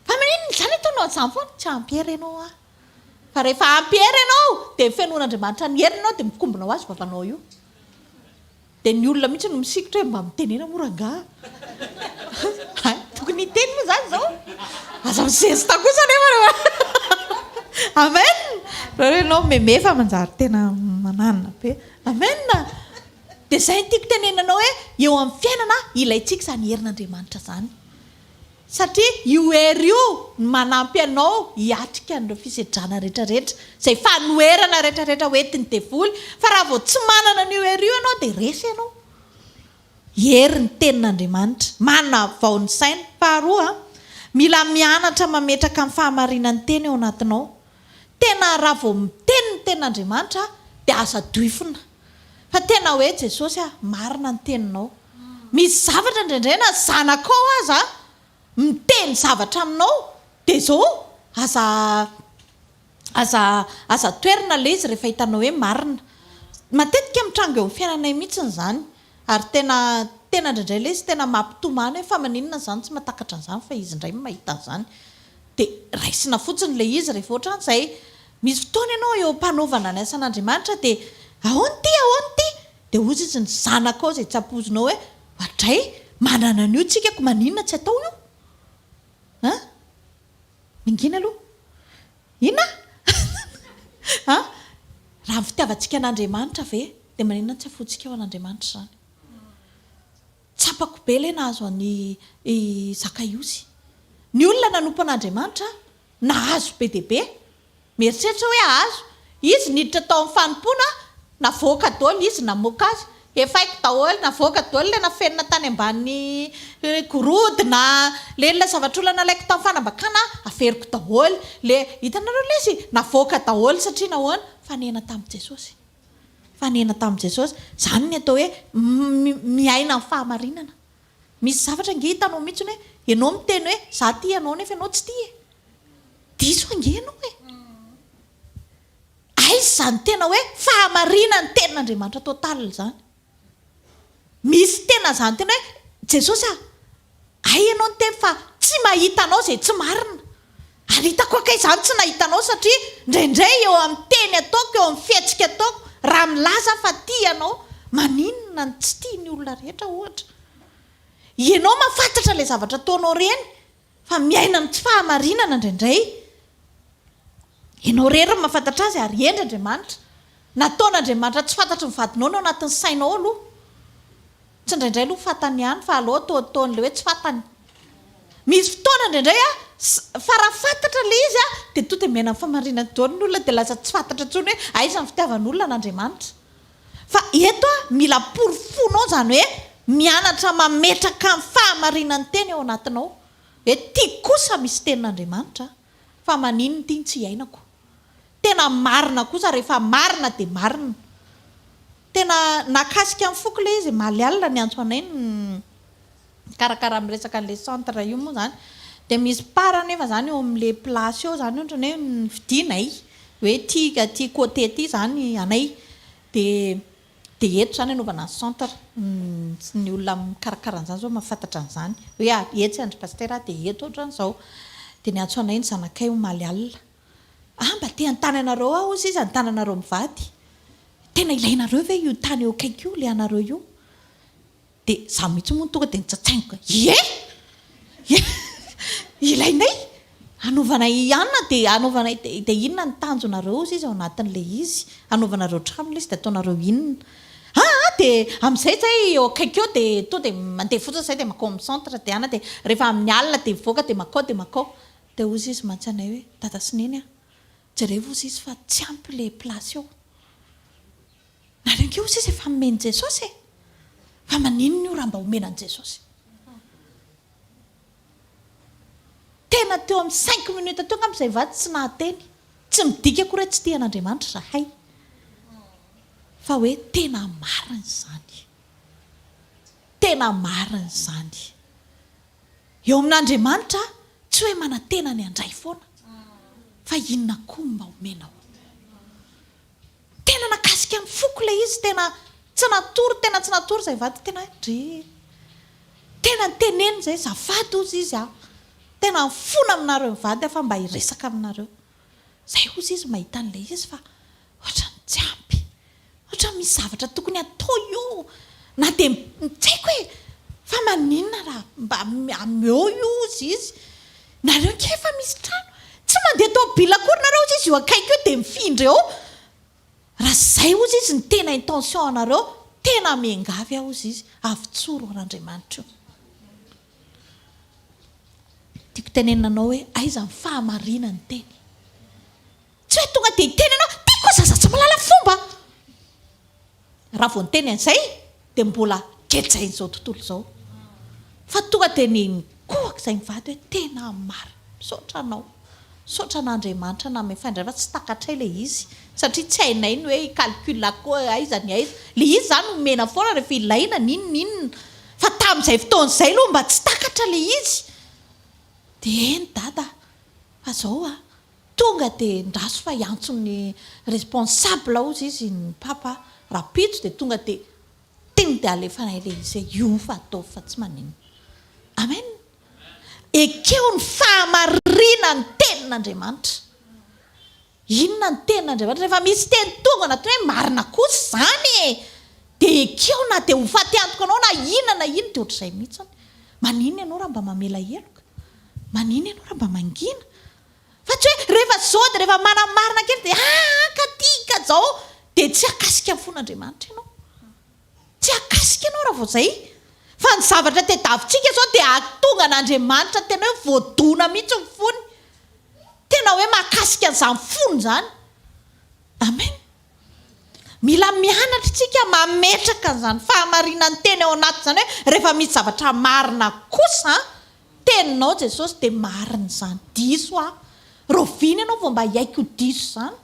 Fa maninona izany ataonao an'izany foana? Tsy ampy hery ianao hoa. Fa rehefa ampy hery ianao, dia fenoin'Andriamanitra ny heriny ianao, dia mikombona ho azy vavanao io. Dia ny olona mihitsy no misikotra hoe mba mitenena moa rangaha. Hay, tokony hiteny moa izany izao. Aza mizesta kosa anefa rehefa. Amen. Raha hoe ianao meme fa manjary tena mananina be. Amen. Dia izay no tiako tenenina anao hoe eo amin'ny fiainana ilaintsika izany herin'Andriamanitra izany. Satria io hery io no manampy anao hiatrika an'ireo fisedrana rehetrarehetra, izay fanoherana rehetrarehetra ho entin'ny devoly, fa raha vao tsy manana an'io hery io ianao dia resy ianao. Hery ny tenin'Andriamanitra. Manavao ny saina. Faharoa, mila mianatra mametraka ny fahamarinan'ny teny ao anatinao. Tena raha vao miteny ny tenin'Andriamanitra dia aza doifina. Fa tena hoe Jesosy a, marina ny teninao. Misy zavatra indraindray na zanakao aza miteny zavatra aminao dia izao aza aza aza toerina ilay izy rehefa hitanao hoe marina. Matetika mitranga eo amin'ny fiainanay mihitsy izany ary tena tena indraindray ilay izy tena mampitomany hoe fa maninona izany tsy mahatakatra an'izany fa izy indray no mahita an'izany. Dia raisina fotsiny ilay izy rehefa ohatran'izay. Misy fotoana ianao eo am-panaovana ny asan'Andriamanitra dia ahoana ity, ahoana ity? Dia hozy izy ny zanakao izay tsy ampoizinao hoe, oadray, manana an'io tsika ko maninona tsy atao io? An? Mangina aloha. Inona? An? Raha ny fitiavantsika an'Andriamanitra ve dia maninona tsy afointsika ho an'Andriamanitra izany? Tsapako be ilay nahazo an'i Zakaiosy. Ny olona nanompo an'Andriamanitra nahazo be dia be. Mieritreritra hoe hahazo. Izy niditra tao amin'ny fanompoana, navoaka daholo izy namoaka azy. Efa haiko daholo, navoaka daholo ilay nafenina tany ambany gorodona, ilay ilay zavatr'olona nalaiko tamin'ny fanambakana, averiko daholo. Ilay, hitanareo ilay izy? Navoaka daholo satria nahoana? Fanena tamin'i Jesosy. Fanena tamin'i Jesosy. Izany ny atao hoe miaina amin'ny fahamarinana. Misy zavatra ange hitanao mihitsy hoe ianao miteny hoe za tia anao nefa ianao tsy tia e. Diso ange ianao e. Aiza izany tena hoe fahamarinan'ny tenin'Andriamanitra total izany? Misy tena izany tena hoe Jesosy a! Hay ianao niteny fa tsy mahita anao izay tsy marina. Ary hitako akay izany tsy nahita anao satria indraindray eo amin'ny teny ataoko, eo amin'ny fihetsika ataoko, raha milaza aho fa tia anao, maninona no tsy tia ny olona rehetra ohatra? Ianao mahafantatra ilay zavatra ataonao ireny fa miaina amin'ny tsy fahamarinana indraindray. Ianao irery no mahafantatra azy ary hendry Andriamanitra. Nataon'Andriamanitra tsy fantatry ny vadinao ny ao anatin'ny sainao aloha. Tsy indraindray aloha fantany ihany fa aleo atao ataon'ilay hoe tsy fantany. Misy fotoana indraindray a, fa raha fantatra ilay izy a, dia tonga dia miaina amin'ny fahamarinana daholo ny olona dia lasa tsy fantatra intsony hoe aiza ny fitiavan'olona an'Andriamanitra. Fa eto a, mila porofonao izany hoe mianatra mametraka ny fahamarinan'ny teny ao anatinao. Hoe ty kosa misy tenin'Andriamanitra fa maninona ity no tsy iainako. Tena marina kosa rehefa marina dia marina. Tena nahakasika ny foko ilay izy, omaly alina niantso anay ny mikarakara miresaka an'ilay centre io moa izany. Dia misy part anefa izany eo amin'ilay place eo izany ohatran'ny hoe novidianay hoe ity aty côté ity izany anay. Dia dia eto izany anaovana ny centre. Ny olona mikarakara an'izany izao mahafantatra an'izany. Hoe etsy an-dry Pasitera dia eto ohatran'izao. Dia niantso anay ny zanakay omaly alina. Ah mba te hanontany anareo aho hozy izy, hanontany anareo mivady. Tena ilainareo ve io tany eo akaiky io, ilay anareo io? Dia izaho mihitsy moa no tonga dia nitsatsaingoka, ie! Ie! Ilainay! Hanaovanay anona dia hanaovanay dia inona ny tanjonareo hozy izy ao anatin'ilay izy? Hanaovanareo trano ilay izy dia ataonareo inona? Aa dia amin'izay izay eo akaiky eo dia tonga dia mandeha fotsiny izahay dia mankao amin'ny centre dia any dia rehefa amin'ny alina dia mivoaka dia mankao dia mankao. Dia hozy izy mantsy anay hoe, Dada sy Neny a! Jereo hozy izy fa tsy ampy ilay place eo. Nareo ange hozy izy efa nomen'i Jesosy e! Fa maninona io raha mba omena an'i Jesosy? Tena teo amin'ny cinq minutes teo angamba izay vady tsy nahateny. Tsy midika akory hoe tsy tia an'Andriamanitra izahay. Fa hoe tena marina izany. Tena marina izany. Eo amin'Andriamanitra tsy hoe manantena ny handray foana fa inona koa no mba omenao. Tena nakasika ny foko ilay izy, tena tsy natory, tena tsy natory izay vady, tena hoe ndry. Tena niteneniny izay, azafady hozy izy a, tena mifona aminareo mivady aho fa mba hiresaka aminareo. Izay hozy izy mahita an'ilay izy fa ohatran'ny tsy ampy. Ohatran'ny misy zavatra tokony hatao io na dia tsy haiko e! Fa maninona raha mba ameo io ozy izy? Nareo nge efa misy trano, tsy mandeha tômôbila akory nareo ozy izy io akaiky io dia mifindra eo, raha zay ozy izy ny tena intention anareo, tena miangavy aho ozy izy, avotsoro an'Andriamanitra io. Tiako tenenina anao hoe aiza ny fahamarinan'ny teny? Tsy hoe tonga dia hiteny ianao, tiako zaza tsy mahalala fomba! Raha vao niteny an'izay dia mbola gejain'izao tontolo izao. Fa tonga dia ny nikohaka izay mivady hoe tena marina, misaotra anao, misaotra an'Andriamanitra nanome fahendrena fa tsy takatray ilay izy satria tsy hainay ny hoe hi-calcul koa aiza ny aiza. Ilay izy izany omena foana rehefa ilaina n'inona n'inona fa tamin'izay fotoana izay aloha mba tsy takatra ilay izy. Dia eny dada fa izao a! Tonga dia ndraso fa hiantso ny responsable hozy izy ny papa rahampitso dia tonga dia ting dia alefanay ilay izy hoe io fa ataovy fa tsy maninona. Amen. Ekeo ny fahamarinan'ny tenin'Andriamanitra. Inona ny tenin'Andriamanitra? Rehefa misy teny tonga anatin'ny hoe marina kosa izany e! Dia ekeo na dia ho faty antoka anao na inona na inona dia ohatr'izay mihitsy. Maninona ianao raha mba mamela heloka? Maninona ianao raha mba mangina? Fa tsy hoe rehefa zao dia rehefa manamarina kely dia aa ka ty ka zao dia tsy hakasika ny fon'Andriamanitra ianao. Tsy hakasika ianao raha vao zay. Fa ny zavatra tediavintsika zao dia hahatonga an'Andriamanitra tena hoe voadona mihitsy ny fony. Tena hoe mahakasika an'izany fony izany. Amen. Mila mianatra isika mametraka an'izany fahamarinan'ny teny ao anaty izany hoe rehefa misy zavatra marina kosa Teninao Jesosy dia marina izany. Diso aho. Rahoviana ianao vao mba hiaiky ho diso izany?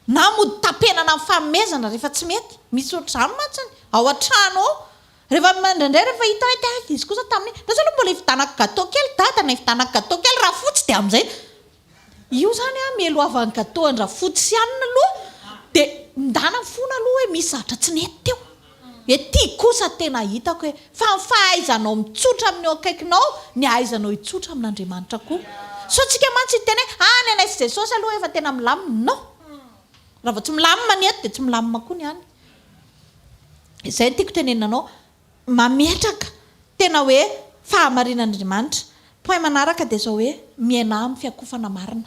Na mody tapenana amin'ny fanomezana rehefa tsy mety. Misy ohatr'izany mantsy ao an-trano ao. Rehefa indraindray rehefa hita hoe tena izy kosa tamin'iny, lasa aloha mbola hividanako gateau kely dada na hividanako gateau kely rafotsy dia amin'izay io izany an mialohavan'ny gateau an-drafotsy sy anona aloha dia mindana mifona aloha hoe misy zavatra tsy nety teo. Ety kosa tena hitako hoe fa ny fahaizanao mitsotra amin'ny eo akaikinao ny ahaizanao hitsotra amin'Andriamanitra koa. Sao tsika mantsy hiteny hoe ah ny anay sy Jesosy aloha efa tena milamina. Non! Raha vao tsy milamina ny eto dia tsy milamina koa ny any. Izay no tiako tenenina anao. Mametraka tena hoe fahamarinan'Andriamanitra. Point manaraka dia izao hoe miainà amin'ny fiakofana marina.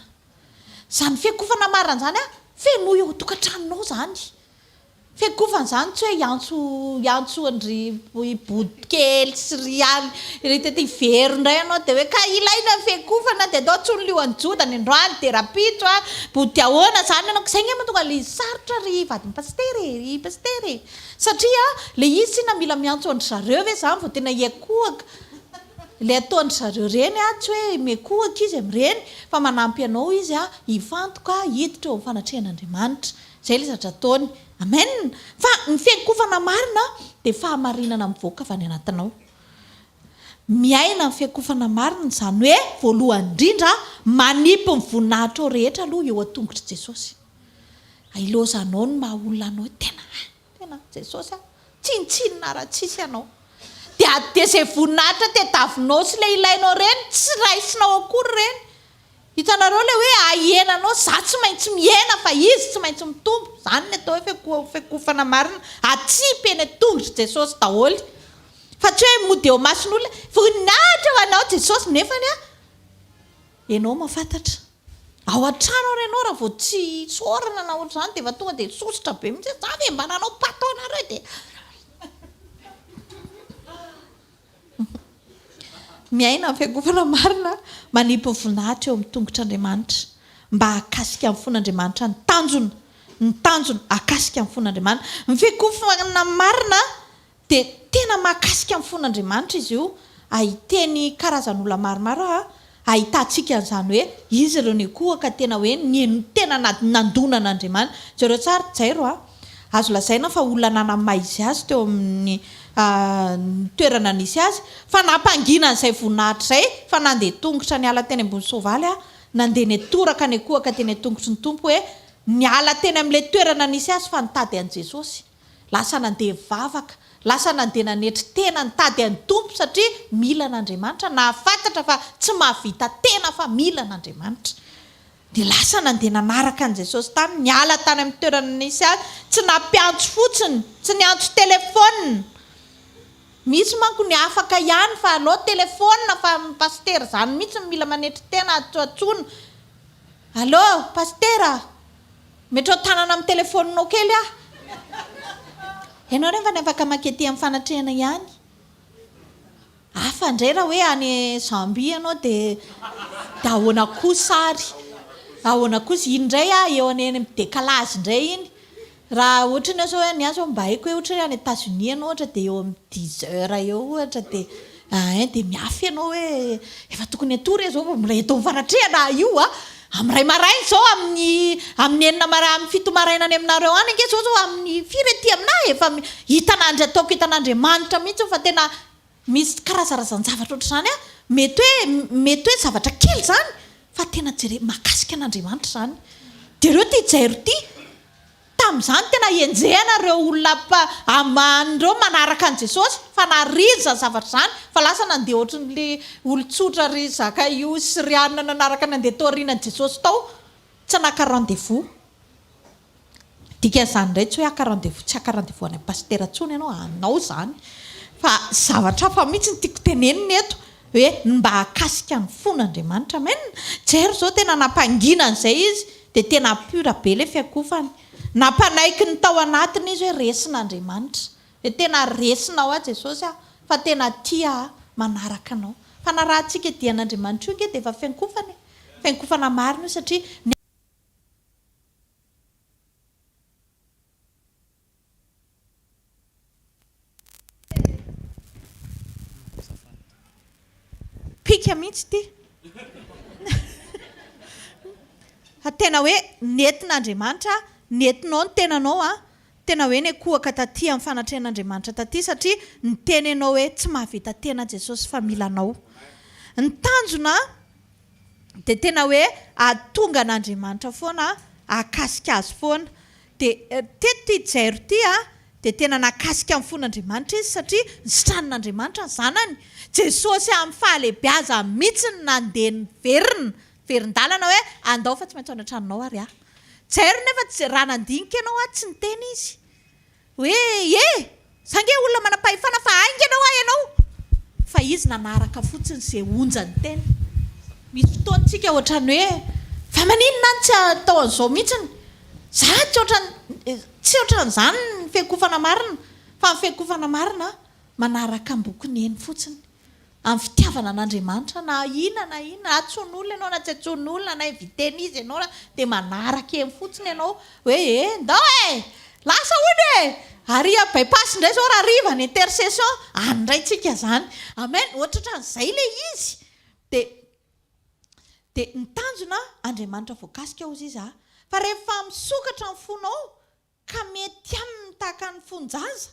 Izany fiakofana marina izany an, fenoy ao an-tokantranonao izany. Fiakofana izany tsy hoe hiantso hiantso an-dry Bodo kely sy ry any ry tety Ivero indray ianao dia hoe ka ilaina ny fiakofana dia andao antsoy ny liohan'i Joda ny androany dia rahampitso a Bodo dia ahoana izany ianao ka izay ange mahatonga ilay izy sarotra ry vadin'i Pasitera e ry Pasitera e satria ilay izy tsinona mila miantso an-dry zareo ve izany vao tena hiakohaka ilay ataon-dry zareo ireny a tsy hoe miakohaka izy amin'ireny fa manampy anao izy a hifantoka hiditra eo amin'ny fanatrehan'Andriamanitra Izay ilay zavatra ataony. Amen! Fa ny fiankofana marina dia fahamarinana mivoaka avy any anatinao. Miaina ny fiankofana marina, izany hoe voalohany indrindra manipy ny voninahitrao rehetra aloha eo an-tongotr'i Jesosy. Ilaozanao ny maha olona anao hoe tena ah, tena Jesosy ah, tsinontsinona raha tsisy anao. Dia dia izay voninahitra tediavinao sy ilay ilainao ireny, tsy raisinao akory ireny. Hitanareo ilay hoe ahenanao, za tsy maintsy mihena fa izy tsy maintsy mitombo, zany ny atao hoe fiakofana marina, atsipy eny an-tongotr'i Jesosy daholo, fa tsy hoe mody eo imason'olona, voninahitra ho anao Jesosy, nefany an, ianao mahafantatra, ao an-trano ary ianao raha vao tsy isaorana na ohatr'izany dia efa tonga dia sosotra be mihitsy hoe za ve mba nanao pato anareo dia. Miaina amin'ny fiangonana marina, manipy ny voninahitra eo amin'ny tongotr'Andriamanitra, mba hahakasika ny fon'Andriamanitra ny tanjona, ny tanjona, hahakasika ny fon'Andriamanitra. Ny fiangonana marina dia tena mahakasika ny fon'Andriamanitra izy io, ahiteny karazan'olona maromaro aho, ahitantsika an'izany hoe izy ireo nikohaka tena hoe ny tena nandona an'Andriamanitra. Jereo tsara Jairo a! Azo lazaina fa olona nanamaizy azy teo amin'ny toerana nisy azy, fa nampangina an'izay voninahitra izay, fa nandeha tongotra niala teny ambony soavaly aho, nandeha nitoraka nikohaka teny an-tongotry ny Tompo hoe niala teny amin'ilay toerana nisy azy fa nitady an'i Jesosy. Lasa nandeha nivavaka, lasa nandeha nanetry tena nitady an'i Tompo satria mila an'Andriamanitra, nahafantatra fa tsy mahavita tena fa mila an'Andriamanitra. Dia lasa nandeha nanaraka an'i Jesosy tany, niala tany amin'ny toerana nisy azy, tsy nampiantso fotsiny, tsy niantso telefaonina. Misy manko ny afaka ihany fa aleo telefaonina fa ny pasitera izany mihitsy no mila manetry tena antsoantsoina. Allo, pasitera? Metrao tanana amin'ny telefaoninao kely aho. Ianao nefa ny afaka makety amin'ny fanatrehana ihany. Hafa indray raha hoe any Zambie ianao dia dia ahoana kosa ary? Ahoana kosa? Iny indray ah, eo any amin'ny décalage indray iny. Raha ohatra ny hoe ny ahy izao mba haiko hoe ohatra hoe any Etats-Unis ianao ohatra dia eo amin'ny dix heures eo ohatra dia Ein dia miafy ianao hoe efa tokony hatory aho izao fa mbola eto amin'ny fanatrehana aho io a! Amin'ny iray maraina izao, amin'ny amin'ny enina maraina, amin'ny fito maraina any aminareo any ange izao izao amin'ny firy aty aminà efa hitan'Andri ataoko hitan'Andriamanitra mihitsy fa tena misy karazarazan-javatra ohatr'izany a! Mety hoe mety hoe zavatra kely izany fa tena jere mahakasika an'Andriamanitra izany. Jereo ity Jairo ity. Tamin'izany tena henjehina ireo olona aman'ireo manaraka an'i Jesosy fa nariany izany zavatra izany fa lasa nandeha ohatran'ilay olon-tsotra ry Zakaiosy sy ry anona nanaraka nandeha tao aorianan'i Jesosy tao tsy naka rendez-vous. Dikan'izany indray tsy hoe haka rendez-vous tsy haka rendez-vous any amin'ny pasitera intsony ianao, anao izany fa zavatra hafa mihitsy no tiako tenenina eto hoe ny mba hahakasika ny fon'Andriamanitra. Amen! Jereo izao tena nampangina an'izay izy dia tena pure be ilay fiakofany. Nampanaiky ny tao anatiny izy hoe resin'Andriamanitra. Dia tena resinao aho Jesosy ah, fa tena tia aho manaraka anao. Fanarahantsika dian'Andriamanitra io ange dia efa fiankofana e! Fiankofana marina io satria ny. Pika mihitsy ity. Fa tena hoe nentin'Andriamanitra. Nentinao ny tenanao an, tena hoe niankohoka taty amin'ny fanatrehan'Andriamanitra taty satria niteny ianao hoe tsy mahavita tena Jesosy fa mila anao. Ny tanjona dia tena hoe hahatonga an'Andriamanitra foana, hahakasika azy foana. Dia teto ity Jairo ity an, dia tena nahakasika ny fon'Andriamanitra izy satria nositranin'Andriamanitra ny zanany. Jesosy amin'ny fahalehibiazany mihitsy no nandeha niverina, niverin-dalana hoe andao fa tsy maintsy ao any an-tranonao ary aho. Jairo nefa tsy, raha nandinika ianao aho tsy niteny izy hoe e! Za nge olona manam-pahefana fa haingana hoa ianao! Fa izy nanaraka fotsiny ze onja niteny. Misy fotoana tsika ohatrany hoe fa maninona aho no tsy atao an'izao mihitsiny? Za tsy ohatrany, tsy ohatran'izany ny fiankofana marina fa ny fiankofana marina manaraka ambokony eny fotsiny. Amin'ny fitiavana an'Andriamanitra na inona na inona, antsoin'olona ianao na tsy antsoin'olona, na inviter-n'iza ianao na, dia manaraka eny fotsiny ianao hoe e, ndao e! Lasa hono e! Ary à by-pass indray izao rahariva ny intercession, any indray tsika izany. Amen! Ohatrohatran'izay ilay izy. Dia, dia ny tanjona, Andriamanitra voakasika hozy izy a. Fa rehefa misokatra ny fonao, Ka mety aminy tahaka ny fon-jaza,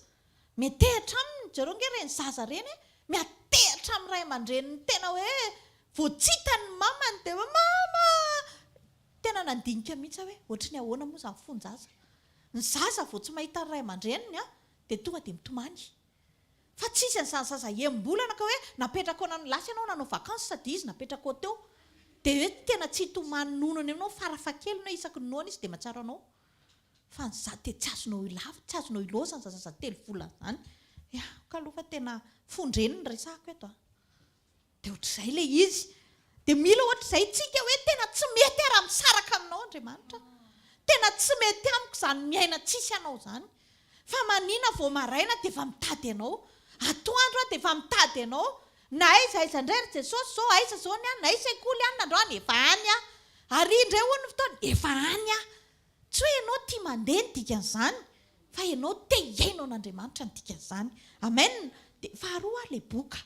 miantehatra aminy, jereo ange ireny zaza ireny e, miantehatra amin'ny ray aman-dreniny tena hoe vao tsy hitany ny mamany dia hoe mama a! Tena nandinika mihitsy aho hoe ohatry ny ahoana moa izany fon-jaza. Ny zaza vao tsy mahita ny ray aman-dreniny an, dia tonga dia mitomany. Fa tsisy an'izany zaza enim-bolana ka hoe napetrakao nan lasa ianao nanao vacances dia izy napetrakao teo. Dia hoe tena tsy hitomany nonony aminao farafahakeliny hoe isaky ny noana izy dia mahatsiaro anao. Fa ny za dia tsy azonao ilava, tsy azonao ilaozana izany zaza 3 volana izany. Ya, aoka aloha fa tena fon-dreny no resahako eto a. Dia ohatr'izay ilay izy. Dia mila ohatr'izay tsika hoe tena tsy mety aho raha misaraka aminao Andriamanitra. Tena tsy mety amiko izany miaina tsisy anao izany. Fa manina vao maraina dia efa mitady anao. Atoandro aho dia efa mitady anao. Na aiza aiza indray ry Jesosy izao, aiza izao ny any, na sekoly any na androany, efa any aho. Ary indray hono ny fotoana, efa any aho. Tsy hoe ianao tia mandeha ny dikan'izany, fa ianao te hihaino an'Andriamanitra ny dikan'izany. Amen. Dia faharoa ary ilay boka.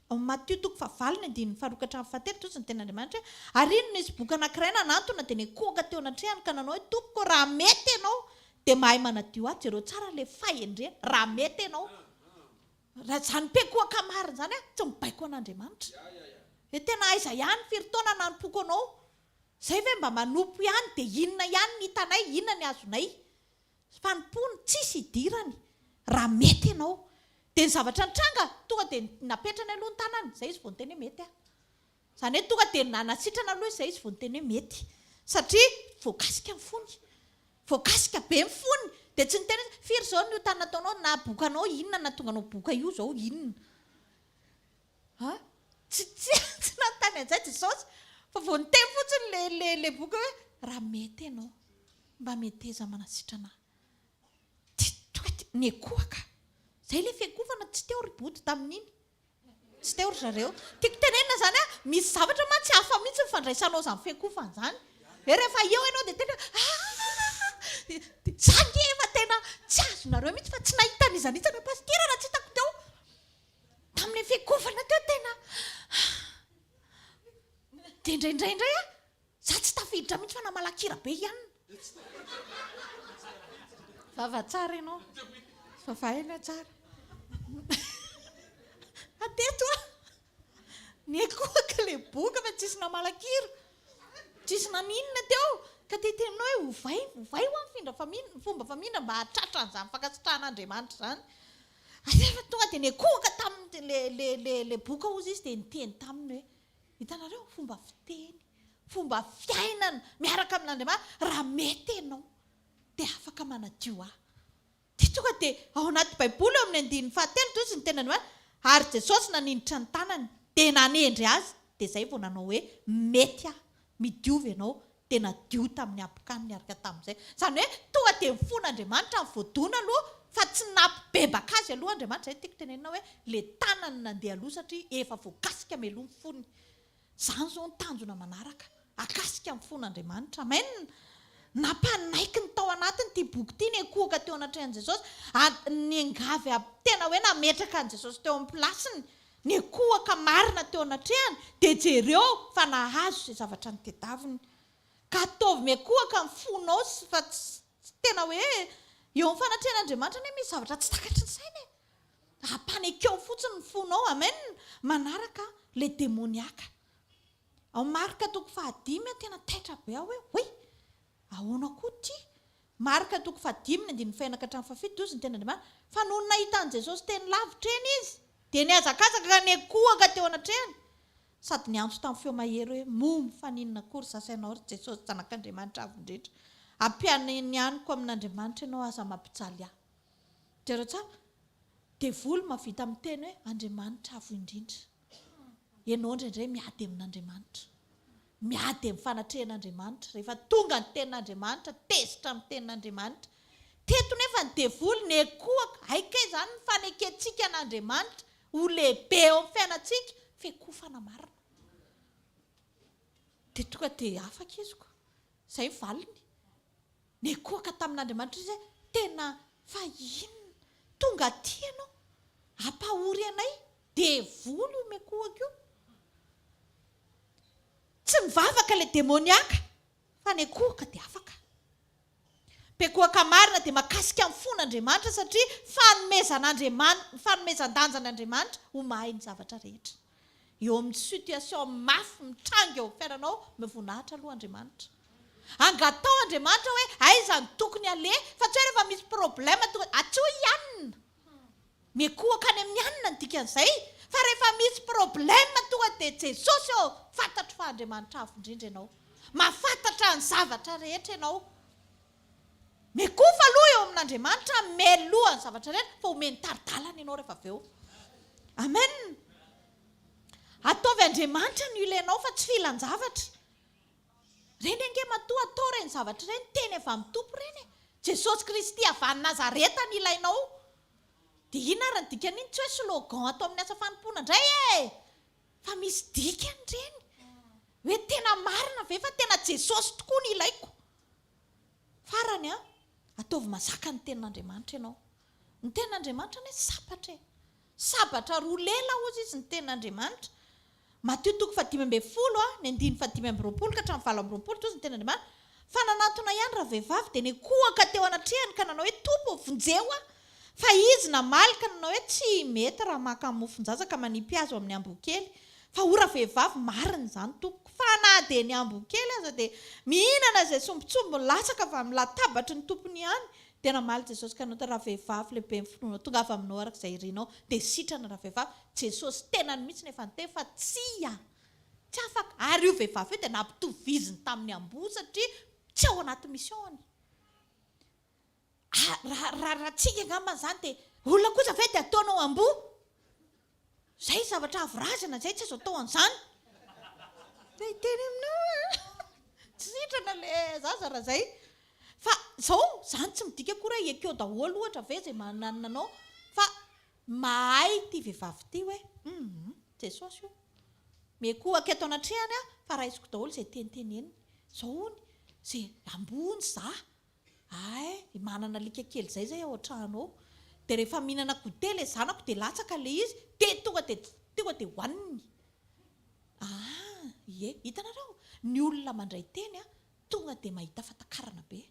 Ao amin'ny Matio toko fahavalo ny andininy faharoa ka hatramin'ny fahatelo, toa izay ny tenin'Andriamanitra hoe, Ary iny nisy boka anankiray nanantona, dia nikohaka teo anatrehany ka nanao hoe, Tompoko, raha mety ianao, dia mahay manadio ahy. Jereo tsara ilay fahendrena, raha mety ianao. Raha izany mpiankohoka marina izany aho, tsy mibaiko an'Andriamanitra. Hoe tena aiza ihany, firy taona nanompoako anao? Zay ve mba manompo ihany dia inona ihany ny hitanay, inona ny azonay? Fanompoana tsisy idirany raha mety ianao. Dia ny zavatra nitranga, tonga dia napetrany aloha ny tanany, zay izy vao niteny hoe mety aho. Izany hoe tonga dia nanasitrana aloha izy zay izy vao niteny hoe mety. Satria voakasika ny fony. Voakasika be ny fony. Dia tsy niteny hoe firy izao ny ota nataonao, nahaboka anao inona, nahatonga anao boka io izao inona. A! Tsy tsy tsy nanontany an'izay Jesosy fa vao niteny fotsiny le le le boky hoe raha mety ianao mba meteza manasitrana ahy. Dia tonga dia niankohoka. Izay ilay fiankohofana tsy teo ry Bodo tamin'iny. Tsy teo ry zareo. Tiako tenenina izany hoe misy zavatra mantsy hafa mihitsy ny fandraisanao izany fiankohofana izany. Hoe rehefa eo ianao dia tena aah! Za ange efa tena tsy azonareo mihitsy fa tsy nahita an'iza n'iza na pasitera raha tsy hitako teo. Tamin'ilay fiankohofana teo tena dia indraindray indray aho za tsy tafiditra mihitsy fa namalakira be i Anna. Vava tsara ianao. Vava hainao tsara. Hateto aho. Niankohoka ilay boka fa tsisy namalakira. Tsisy naninona teo. Ka te hiteny aminao hoe ovay, ovay hoa ny findra famindra, ny fomba famindra mba hahatratra an'izany fankasitrahan'Andriamanitra izany. Ary rehefa tonga dia niankohoka tamin'ny le le le le boka hozy izy dia niteny taminy hoe, hitanareo, fomba fiteny, fomba fiainana miaraka amin'Andriamanitra, raha mety ianao dia afaka manadio ahy. Dia tonga dia ao anaty Baiboly eo amin'ny andininy fahatelo dia hozy ny tenany hoe, ary Jesosy naninitra ny tanany dia nanendry azy, dia izay vao nanao hoe, mety aho, midiova ianao, dia nadio tamin'ny habokany niaraka tamin'izay. Izany hoe tonga dia ny fon'Andriamanitra no voadona aloha fa tsy nampibebaka azy aloha Andriamanitra, izay no tiako tenenina hoe ilay tanany nandeha aloha satria efa voakasika mialoha ny fony. Izany izao no tanjona manaraka, akasika ny fon'Andriamanitra. Amen! Nampanaiky ny tao anatiny ity boky ity, niankohoka teo anatrehan'i Jesosy ary niangavy tena hoe nametraka an'i Jesosy teo amin'ny place-ny. Niankohoka marina teo anatrehany, dia jereo fa nahazo izay zavatra notedaviny. Ka ataovy miankohoka ny fonao sy fa Tena hoe eo amin'ny fanatrehan'Andriamanitra anie misy zavatra tsy takatry ny saina e. Ampanekeo fotsiny ny fonao. Amen. Manaraka ilay demoniaka. Ao Marka toko fahadimy aho tena taitra be aho hoe oay! Ahoana koa ity? Marka toko fahadimy ny andininy fahenina ka hatramin'ny fahafito hozy ny tenin'Andriamanitra, Fa nony nahita an'i Jesosy teny lavitra eny izy, dia nihazakazaka ka nikohaka teo anatrehany, sady niantso tamin'ny feo mahery hoe, Moa mifaninona akory sasa ianao, ry Jesosy Zanak'Andriamanitra Avo Indrindra? Ampianianiko amin'Andriamanitra ianao, aza mampijaly ahy. Jereo tsara, devoly mahavita miteny hoe, Andriamanitra Avo Indrindra. Ianao indraindray miady amin'Andriamanitra. Miady amin'ny fanatrehan'Andriamanitra. Rehefa tonga ny tenin'Andriamanitra, tezitra amin'ny tenin'Andriamanitra. Teto nefa ny devoly nekoaka, hay kay izany ny fanekentsika an'Andriamanitra ho lehibe eo amin'ny fiainantsika, fiakofana marina. Dia tonga dia afaka izy ko. Izay ny valiny. Nekoaka tamin'Andriamanitra izy hoe, tena fa inona? Tonga aty ianao, hampahory anay, devoly io mekoaka io. Tsy mivavaka ilay demoniaka fa nekoaka dia afaka. Mpekoaka marina dia makasika ny fon'Andriamanitra satria fanomezan'Andriaman fanomezan-danjan'Andriamanitra ho mahay ny zavatra rehetra. Eo amin'ny situation mafy mitranga eo amin'ny fiainanao, omeo voninahitra aloha Andriamanitra. Angataho Andriamanitra hoe aiza no tokony aleha fa tsy hoe rehefa misy problème tonga atsoy i anona. Mikohaka any amin'ny anona ny dikan'izay fa rehefa misy problème tonga dia Jesosy ô fantatro fa Andriamanitra avo indrindra ianao. Mahafantatra ny zavatra rehetra ianao. Mikofa aloha eo amin'Andriamanitra mialoha ny zavatra rehetra fa omeny tari-dalana ianao rehefa avy eo. Amen. Ataovy Andriamanitra no ilainao fa tsy filan-javatra. Ireny ange matoa atao ireny zavatra ireny, teny avy amin'ny Tompo ireny e! Jesosy Kristy avy any Nazareta no ilainao. Dia inona ary ny dikan'iny? Tsy hoe slogan atao amin'ny asa fanompoana indray e! Fa misy dikany ireny. Hoe tena marina ve fa tena Jesosy tokoa no ilaiko? Farany an, ataovy mazaka ny tenin'Andriamanitra ianao. Ny tenin'Andriamanitra anie sabatra e! Sabatra roa lela hozy izy ny tenin'Andriamanitra. Matio toko fahadimy ambin'ny folo a, ny andininy fahadimy amby roapolo ka hatramin'ny 28, toa izy ny tenin'Andriamanitra, Fa nanantona ihany ravehivavy, dia nikohaka teo anatrehany ka nanao hoe, Tompo ô, vonjeo aho! Fa izy namaly ka nanao hoe, Tsy mety raha maka ny mofon-jaza ka manipy azy ao amin'ny amboa kely. Fa hoy ravehivavy, Marina izany, Tompoko, fa na dia ny amboa kely aza dia mihinana izay sombintsombiny latsaka avy amin'ny latabatry ny tompony ihany. Dia namaly Jesosy ka nanao, Ravehivavy lehibe ny finoanao, tongava aminao araka izay irinao. Dia sitrana ravehivavy. Jesosy tenany mihitsy no efa niteny fa tsia, tsy afaka. Ary io vehivavy io dia nampitoviziny tamin'ny amboa satria tsy ao anaty mission-ny. Raha, raha, raha tsika angamba izany dia olona kosa ve dia ataonao amboa? Zay zavatra avo razana zay tsy azo atao an'izany. Te hiteny aminao aho. Tsy sitrana le zaza raha zay. Fa zao, zany tsy midika akory hoe ekeo daholo ohatra ve zay mananona anao fa mahay ity vehivavy ity hoe hum Jesosy o. Miekohaka eto anatrehany aho fa raisiko daholo zay teniteneniny. Zao hono, ze ambony za. Hay, manana alika kely zay zay ao an-trano ao. Dia rehefa mihinana goûter ilay zanako dia latsaka ilay izy, dia tonga dia tonga dia hohaniny. Ah, ie, hitanareo? Ny olona mandray teny an, tonga dia mahita fatakarana be.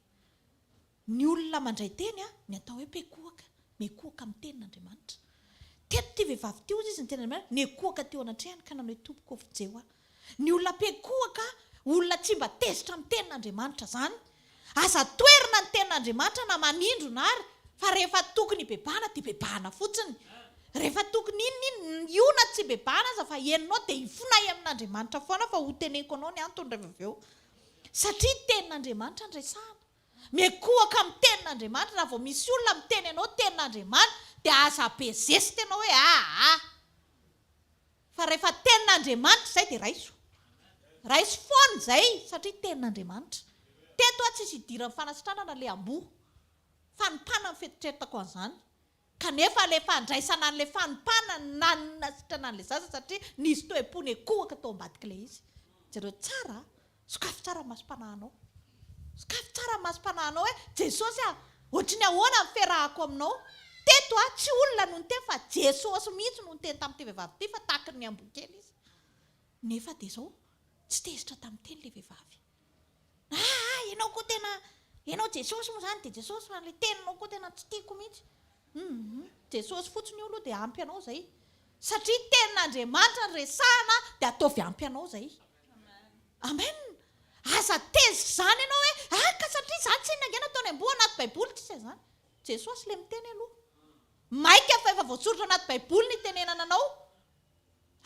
Ny olona mandray teny an, ny atao hoe mpiankohoka, miankohoka amin'ny tenin'Andriamanitra. Teto ity vehivavy ity hozy izy niteny Andriamanitra, niankohoka teo anatrehany ka nanao hoe Tompoko ô vonjeo aho. Ny olona mpiankohoka, olona tsy mba tezitra amin'ny tenin'Andriamanitra izany. Aza toherina ny tenin'Andriamanitra na manindrona ary fa rehefa tokony hibebahana dia bebahana fotsiny. Rehefa tokony inona inona, io na tsy hibebahana aza fa henonao dia hifonay amin'Andriamanitra foana fa hoteneniko anao ny antony rehefa avy eo. Satria tenin'Andriamanitra no resahana. Mikohaka amin'ny tenin'Andriamanitra, raha vao misy olona miteny anao tenin'Andriamanitra dia aza be zesta ianao hoe aa. Fa rehefa tenin'Andriamanitra izay dia raiso. Raiso foana izay satria tenin'Andriamanitra. Teto aho tsisy idiran'ny fanasitranana ilay amboa. Fanompana ny fieritreretako an'izany. Kanefa ilay fandraisana an'ilay fanompana no nanasitrana an'ilay zaza satria nisy toe-po nikohaka tao ambadik'ilay izy. Jereo tsara a! Sokafy tsara ny masom-panahinao. Sokafy tsara ny masom-panahinao hoe, Jesosy a! Ohatry ny ahoana ny fiarahako aminao? Teto a, tsy olona no niteny fa Jesosy mihitsy no niteny tamin'ity vehivavy ity fa tahaky ny amboa kely izy. Nefa dia izao, tsy tezitra tamin'ny teny ilay vehivavy. Aa, ianao koa tena. Ianao Jesosy moa izany dia Jesosy fa ilay teninao koa tena tsy tiako mihitsy. Humm Jesosy fotsiny io aloha dia ampy anao izay. Satria tenin'Andriamanitra no resahana dia ataovy ampy anao izay. Amen. Aza tezitra izany ianao hoe ah ka satria izany tsy inona ange nataony amboa anaty baiboly tsisy an'izany. Jesosy ilay miteny aloha. Maika fa efa voasoratra anaty baiboly ny itenenana anao.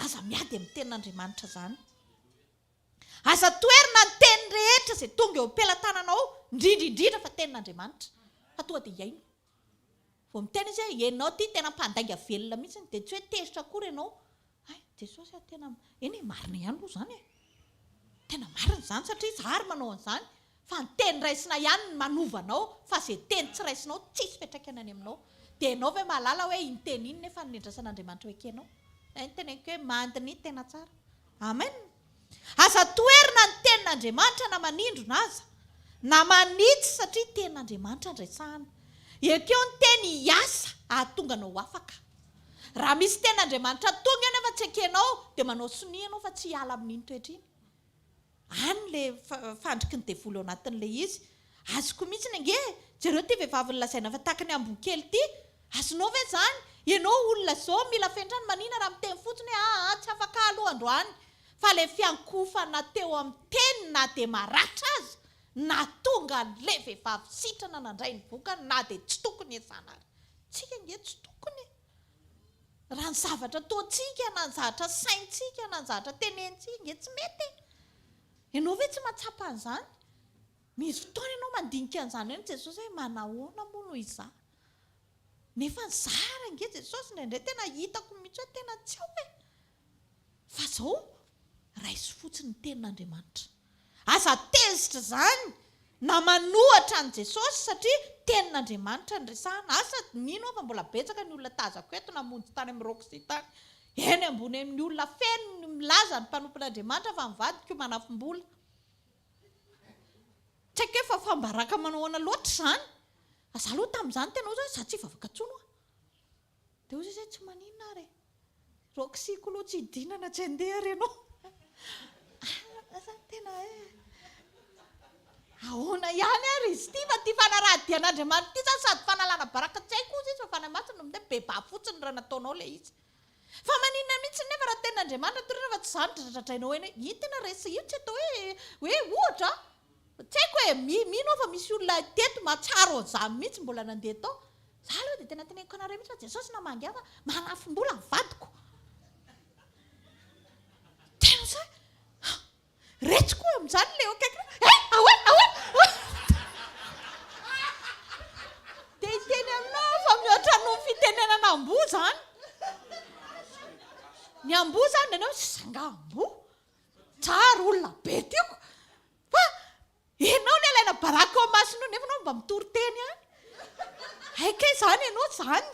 Aza miady amin'ny tenin'Andriamanitra izany. Aza toherina ny teny rehetra izay tonga eo am-pelatananao, indrindra indrindra fa tenin'Andriamanitra. Fa tonga dia hihaino. Vao miteny izy hoe ianao ity tena mpandainga velona mihitsy dia tsy hoe tezitra akory ianao. Hay, Jesosy a, tena, eny e, marina ihany aloha izany e. Tena marina izany satria izaho ary manao an'izany. Fa ny teny raisina ihany no manova anao fa izay teny tsy raisinao tsisy fiantraikany any aminao. Dia ianao ve mahalala hoe iny teny iny nefa no nendrasan'Andriamanitra ho ekenao? Izay no teneniko hoe mandiniha tena tsara. Amen! Aza toherina ny tenin'Andriamanitra na manindrona aza, na manitsy satria tenin'Andriamanitra no resahana. Ekeo ny teny hiasa hahatonga anao ho afaka. Raha misy tenin'Andriamanitra tonga eo nefa tsy ekenao dia manao sonia ianao fa tsy hiala amin'iny toetra iny. Any le fandriky ny devoly ao anatin'ilay izy. Azoko mihitsiny ange e! Jereo ity vehivavy nolazaina fa tahaka ny amboa kely ity. Azonao ve izany? Ianao olona izao mila fentrany manina raha miteny fotsiny hoe aa tsy afaka aho aloha androany. Fa ilay fiankofana teo amin'ny teny na dia maratra aza nahatonga an'ilay vehivavy sitrana nandray ny vokany na dia tsy tokony hiasana ary. Tsika ange tsy tokony e! Raha ny zavatra ataontsika na ny zavatra saintsika na ny zavatra tenenintsika ange tsy mety e! Ianao ve tsy mahatsapa an'izany? Misy fotoana ianao mandinika an'izany hoe Jesosy hoe manahoana moa no izaho? Nefa ny zara ange Jesosy indraindray tena hitako mihitsy hoe tena tsy ao e! Fa zao, raiso fotsiny ny tenin'Andriamanitra. Aza tezitra izany na manohatra an'i Jesosy satria tenin'Andriamanitra no resahana. Asa, mino aho fa mbola betsaka ny olona tazako eto namonjy tany amin'ny Roxy tany. Eny ambony eny ny olona feno ny milaza ny mpanompon'Andriamanitra fa mivadika io manafim-bola. Tsy haiko hoe fahafaham-baraka manao ahoana loatra izany. Fa za aloha tamin'izany tena hoe za tsy hivavaka intsony hoa. Dia hoy izy hoe tsy maninona ary e. Roxy ko aloha tsy hidinana tsy handeha ary ianao. Ah, tena hoe ahoana ihany ary izy ity fa ity fanaraha-dia an'Andriamanitra ity izany sady fanalana baraka tsy haiko hozy izy fa Fanahy Masina no miteny bebaha fotsiny raha nataonao ilay izy. Fa maninona mihitsy nefa raha tenin'Andriamanitra torina fa tsy izany dradradrainao eny hoe iny tena res io tsy atao hoe hoe ohatra Tsy haiko e, mino aho fa misy olona teto mahatsiaro an'izany mihitsy mbola nandeha tao. Za aloha dia tena teneniko anareo mihitsy fa Jesosy namangy ahy fa manafim-bola ny vadiko. Tena za retsy koa amin'izany le eo akaikiny hoe eh ahoana ahoana. Dia hiteny aminao aho fa mihoatra noho ny fitenenana amboa izany. Ny amboa izany dia hoe zanga amboa. Tsara olona be tiako. Fa enao ny alaina baraka eo imasonao nefa enao mba mitory teny ihany. Hay kay zany enao zany.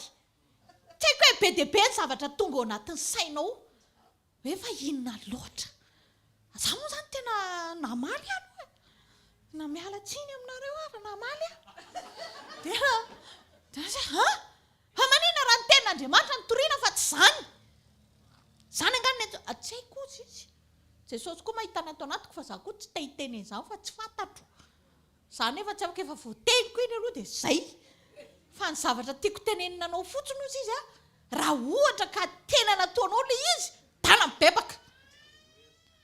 Tsy haiko hoe be dia be ny zavatra tonga ao anatin'ny sainao hoe fa inona loatra. Za moa zany tena namaly aloha e. Na miala tsiny aminareo aho raha namaly aho. Dia dia za hoe an! Fa maninona raha ny tenin'Andriamanitra no torina fa tsy zany. Zany angaha no nentin-, tsy haiko hozy izy. Jesosy koa mahita ny ato anatiko fa za koa tsy te hiteny an'izany fa tsy fantatro. Za nefa tsy afaka efa voateniko iny aloha dia zay. Fa ny zavatra tiako tenenina anao fotsiny hozy izy a, raha ohatra ka tena nataonao ilay izy, dana mibebaka.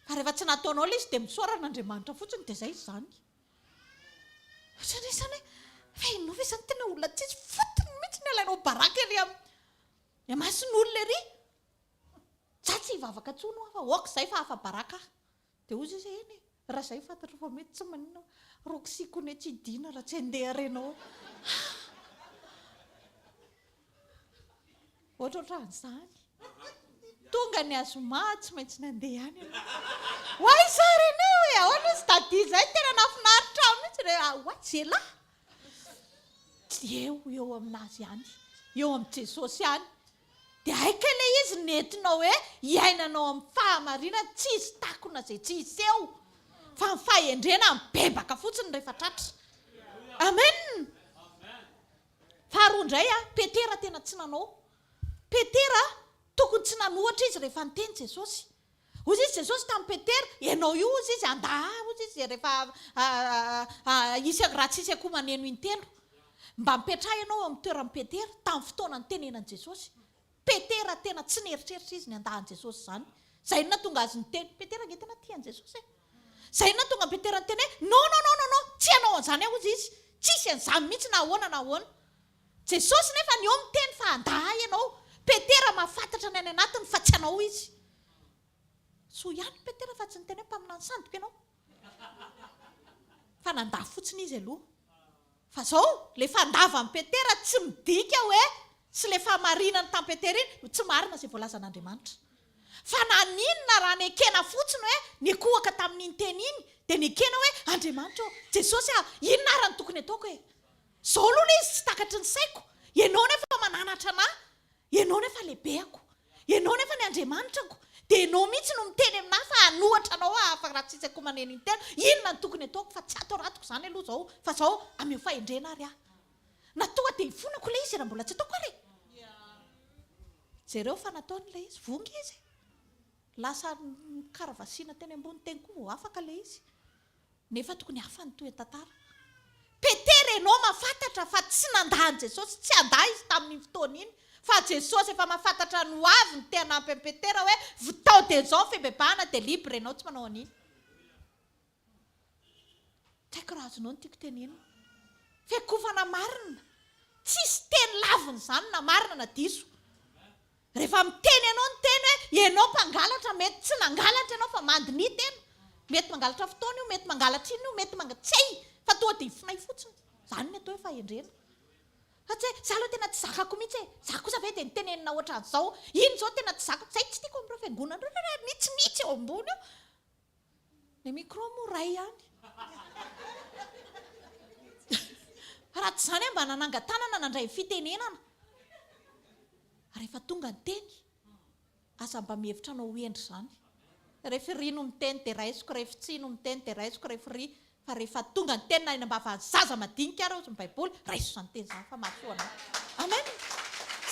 Fa rehefa tsy nataonao ilay izy dia misaora an'Andriamanitra fotsiny dia zay izany. Ohatran'ny izany hoe fa ianao ve izany tena olona tsisy fotony mihitsy ny alainao baraka ery amin'ny imason'olona ery. Za tsy hivavaka intsony hoa fa ok zay fa afa-baraka aho. Dia hozy izy eny e, raha zay fantatro fa mety tsy maninona Roxy kone tsy hidiana raha tsy handeha renao. Ohatrohatran'izany. Tonga ny azoma tsy maintsy nandeha ihany ianao. Ho aiza ary ianao e? Ahoana izy Daddy izay? Tena nahafinaritra ahy mihitsy re. Ho aiza ialahy? Eo, eo aminazy ihany. Eo amin'i Jesosy ihany. Dia hay kay ilay izy nentinao hoe hiainanao amin'ny fahamarinana, tsy hisy takona izay tsy hiseho, fa ny fahendrena mibebaka fotsiny rehefa tratra. Amen! Faharoa indray, Petera tena tsy nanao. Petera tokony tsy nanohatra izy rehefa niteny Jesosy. Hozy izy Jesosy tamin'i Petera, ianao io hozy izy handà ahy hozy izy rehefa hisy raha tsy hisy akoho maneno intelo. Mba mipetraha ianao eo amin'ny toeran'i Petera tamin'ny fotoana nitenenan'i Jesosy. Petera tena tsy nieritreritra izy ny handà an'i Jesosy izany. Izay no nahatonga azy niteny. Petera ange tena tia an'i Jesosy e. Izay no nahatonga an'i Petera niteny hoe, non, non, non, non, non, tsy hanao an'izany aho hozy izy. Tsy hisy an'izany mihitsy na ahoana na ahoana. Jesosy nefa ny eo miteny fa handà ahy ianao. Petera mahafantatra ny any anatiny fa tsy hanao izy. Soa ihany Petera fa tsy niteny hoe mpaminany sandoka ianao. Fa nandà fotsiny izy aloha. Fa zao, le fandavan'i Petera tsy midika hoe sy le fahamarinany tamin'i Petera iny no tsy marina izay voalazan'Andriamanitra. Fa naninona raha nekena fotsiny hoe nikohaka tamin'iny teny iny dia nekena hoe Andriamanitra ô, Jesosy ah, inona ary no tokony ataoko e? Zao aloha le izy tsy takatry ny saiko, ianao nefa mananatra anah, ianao nefa lehibeako, ianao nefa ny Andriamanitrako, dia ianao mihitsy no miteny aminah fa hanohatra anao aho fa raha tsisy akoho maneno intelo, inona no tokony ataoko fa tsy ato anatiko izany aloha zao fa zao ameo fahendrena ary aho. Na tonga dia ifonako le izy raha mbola tsy ataoko ary e! Jereo fa nataony le izy, vonga izy e! Lasa nokaravasiana teny ambony teny koa vao afaka le izy. Nefa tokony hafa ny toe-tantara. Petera ianao mahafantatra fa tsy nandà an'i Jesosy, tsy handà izy tamin'iny fotoana iny, fa Jesosy efa mahafantatra ny ho avy no te hanampy an'i Petera hoe vitao dia izao ny fibebahana dia libre ianao tsy manao an'iny. Tsy haiko raha azonao ny tiako tenenina. Fiakofana marina. Tsisy teny lavina izany na marina na diso. Rehefa miteny ianao ny teny hoe ianao mpangalatra mety tsy nangalatra ianao fa mandiniha tena. Mety mangalatra fotoana io, mety mangalatra inona io, mety manga tsy hay fa tonga dia ifonay fotsiny. Izany ny atao hoe fahendrena. Fa tsy hoe za aloha tena tsy zakako mihitsy e, za kosa ve dia nitenenina ohatran'izao, iny izao tena tsy zakako, izay tsy tiako amin'ireo fiangonana ireo re mihitsy eo ambony eo. Ny micro moa ray ihany. Fa raha tsy izany aho mba nanangan-tanana nandray ny fitenenana. Rehefa tonga ny teny, aza mba mihevitra anao ho hendry izany. Rehefa ry no miteny dia raisiko, rehefa tsia no miteny dia raisiko, rehefa ry fa rehefa tonga ny teny na eny am-bavan'ny zaza madinika ary hozy ny Baiboly, raiso izany teny izany fa mahasoa anao. Amen.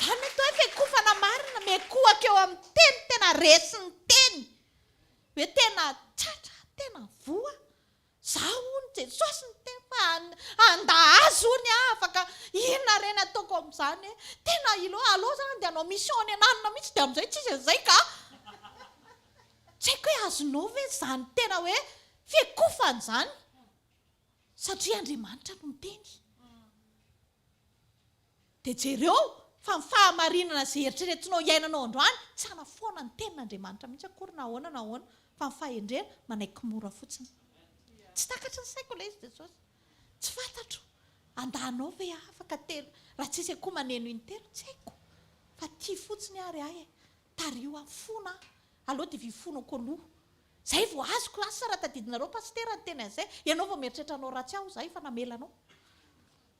Izany no atao hoe fiankofana marina, miankohoka eo amin'ny teny, tena resin'ny teny. Hoe tena tratra, tena voa. Za hono Jesosy niteny fa handà azy hono aho afaka inona re ny ataoko amin'izany e? Tena ilo aleo za andeha hanao mission any ananona mihitsy dia amin'izay tsisy an'izay ka! Tsy haiko hoe azonao ve izany tena hoe fiakofana izany? Satria Andriamanitra no miteny. Dia jereo fa ny fahamarinana izay eritreretinao hiainanao androany tsy hanafoana ny tenin'Andriamanitra mihitsy akory na ahoana na ahoana fa ny fahendrena manaiky mora fotsiny. Tsy takatry ny saiko ilay izy Jesosy. Tsy fantatro. Andahanao ve aho afaka telo raha tsisy akoho maneno intelo? Tsy haiko. Fa tia fotsiny ary ahy e. Tariho aho fona aho. Aleo dia vifonako aloha. Zay vao azoko, asa raha tadidinareo Pasitera niteny an'izay, ianao vao mieritreritra hanao ratsy aho za efa namela anao.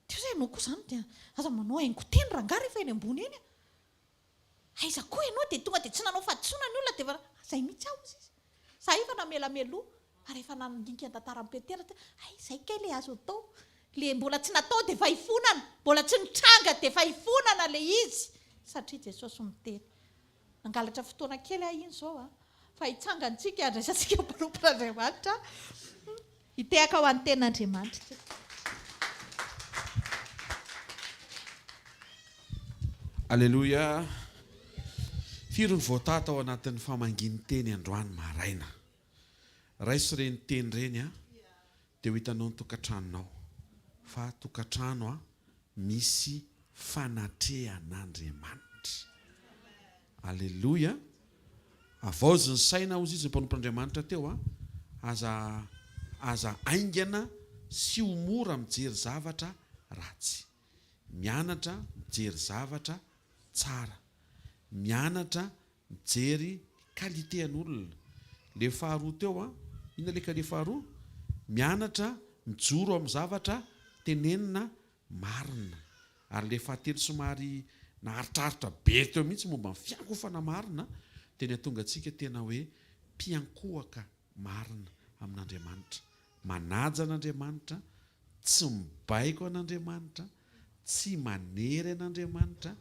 Teo zay ianao koa zany dia aza manao haingon-teny rangahy rehefa eny ambony eny a! Aiza koa ianao dia tonga dia tsy nanao fahadisoana ny olona dia efa zay mihitsy aho hozy izy. Za efa namela mialoha ary efa nandinika ny tantaran'i Petera teo, hay zay kay le azo atao, le mbola tsy natao dia efa ifonana, mbola tsy nitranga dia efa ifonana le izy satria Jesosy miteny. Nangalatra fotoana kely aho iny izao a! Fa hitsangantsika handraisantsika mpanompon'Andriamanitra hitehaka ho an'ny tenin'Andriamanitra isika. Aleloia! Firy ny voatahy tao anatin'ny famangian'ny teny androany maraina? Raiso ireny teny ireny a, dia ho hitanao ny tokantranonao fa tokantrano a misy fanatrehan'Andriamanitra. Aleloia! Havaozy ny saina hozy izy ny mpanompon'Andriamanitra teo a! Aza aza haingana sy ho mora mijery zavatra ratsy. Mianatra mijery zavatra tsara. Mianatra Mijery qualité an'olona. Le faharoa teo an, inona le qualité faharoa? Mianatra mijoro amin'ny zavatra tenenina marina. Ary le fahatelo somary naharitraritra be teo mihitsy momba ny fiankofana marina dia ny hahatonga antsika tena hoe mpiankohoka marina amin'Andriamanitra. Manaja an'Andriamanitra, tsy mibaiko an'Andriamanitra, tsy manery an'Andriamanitra,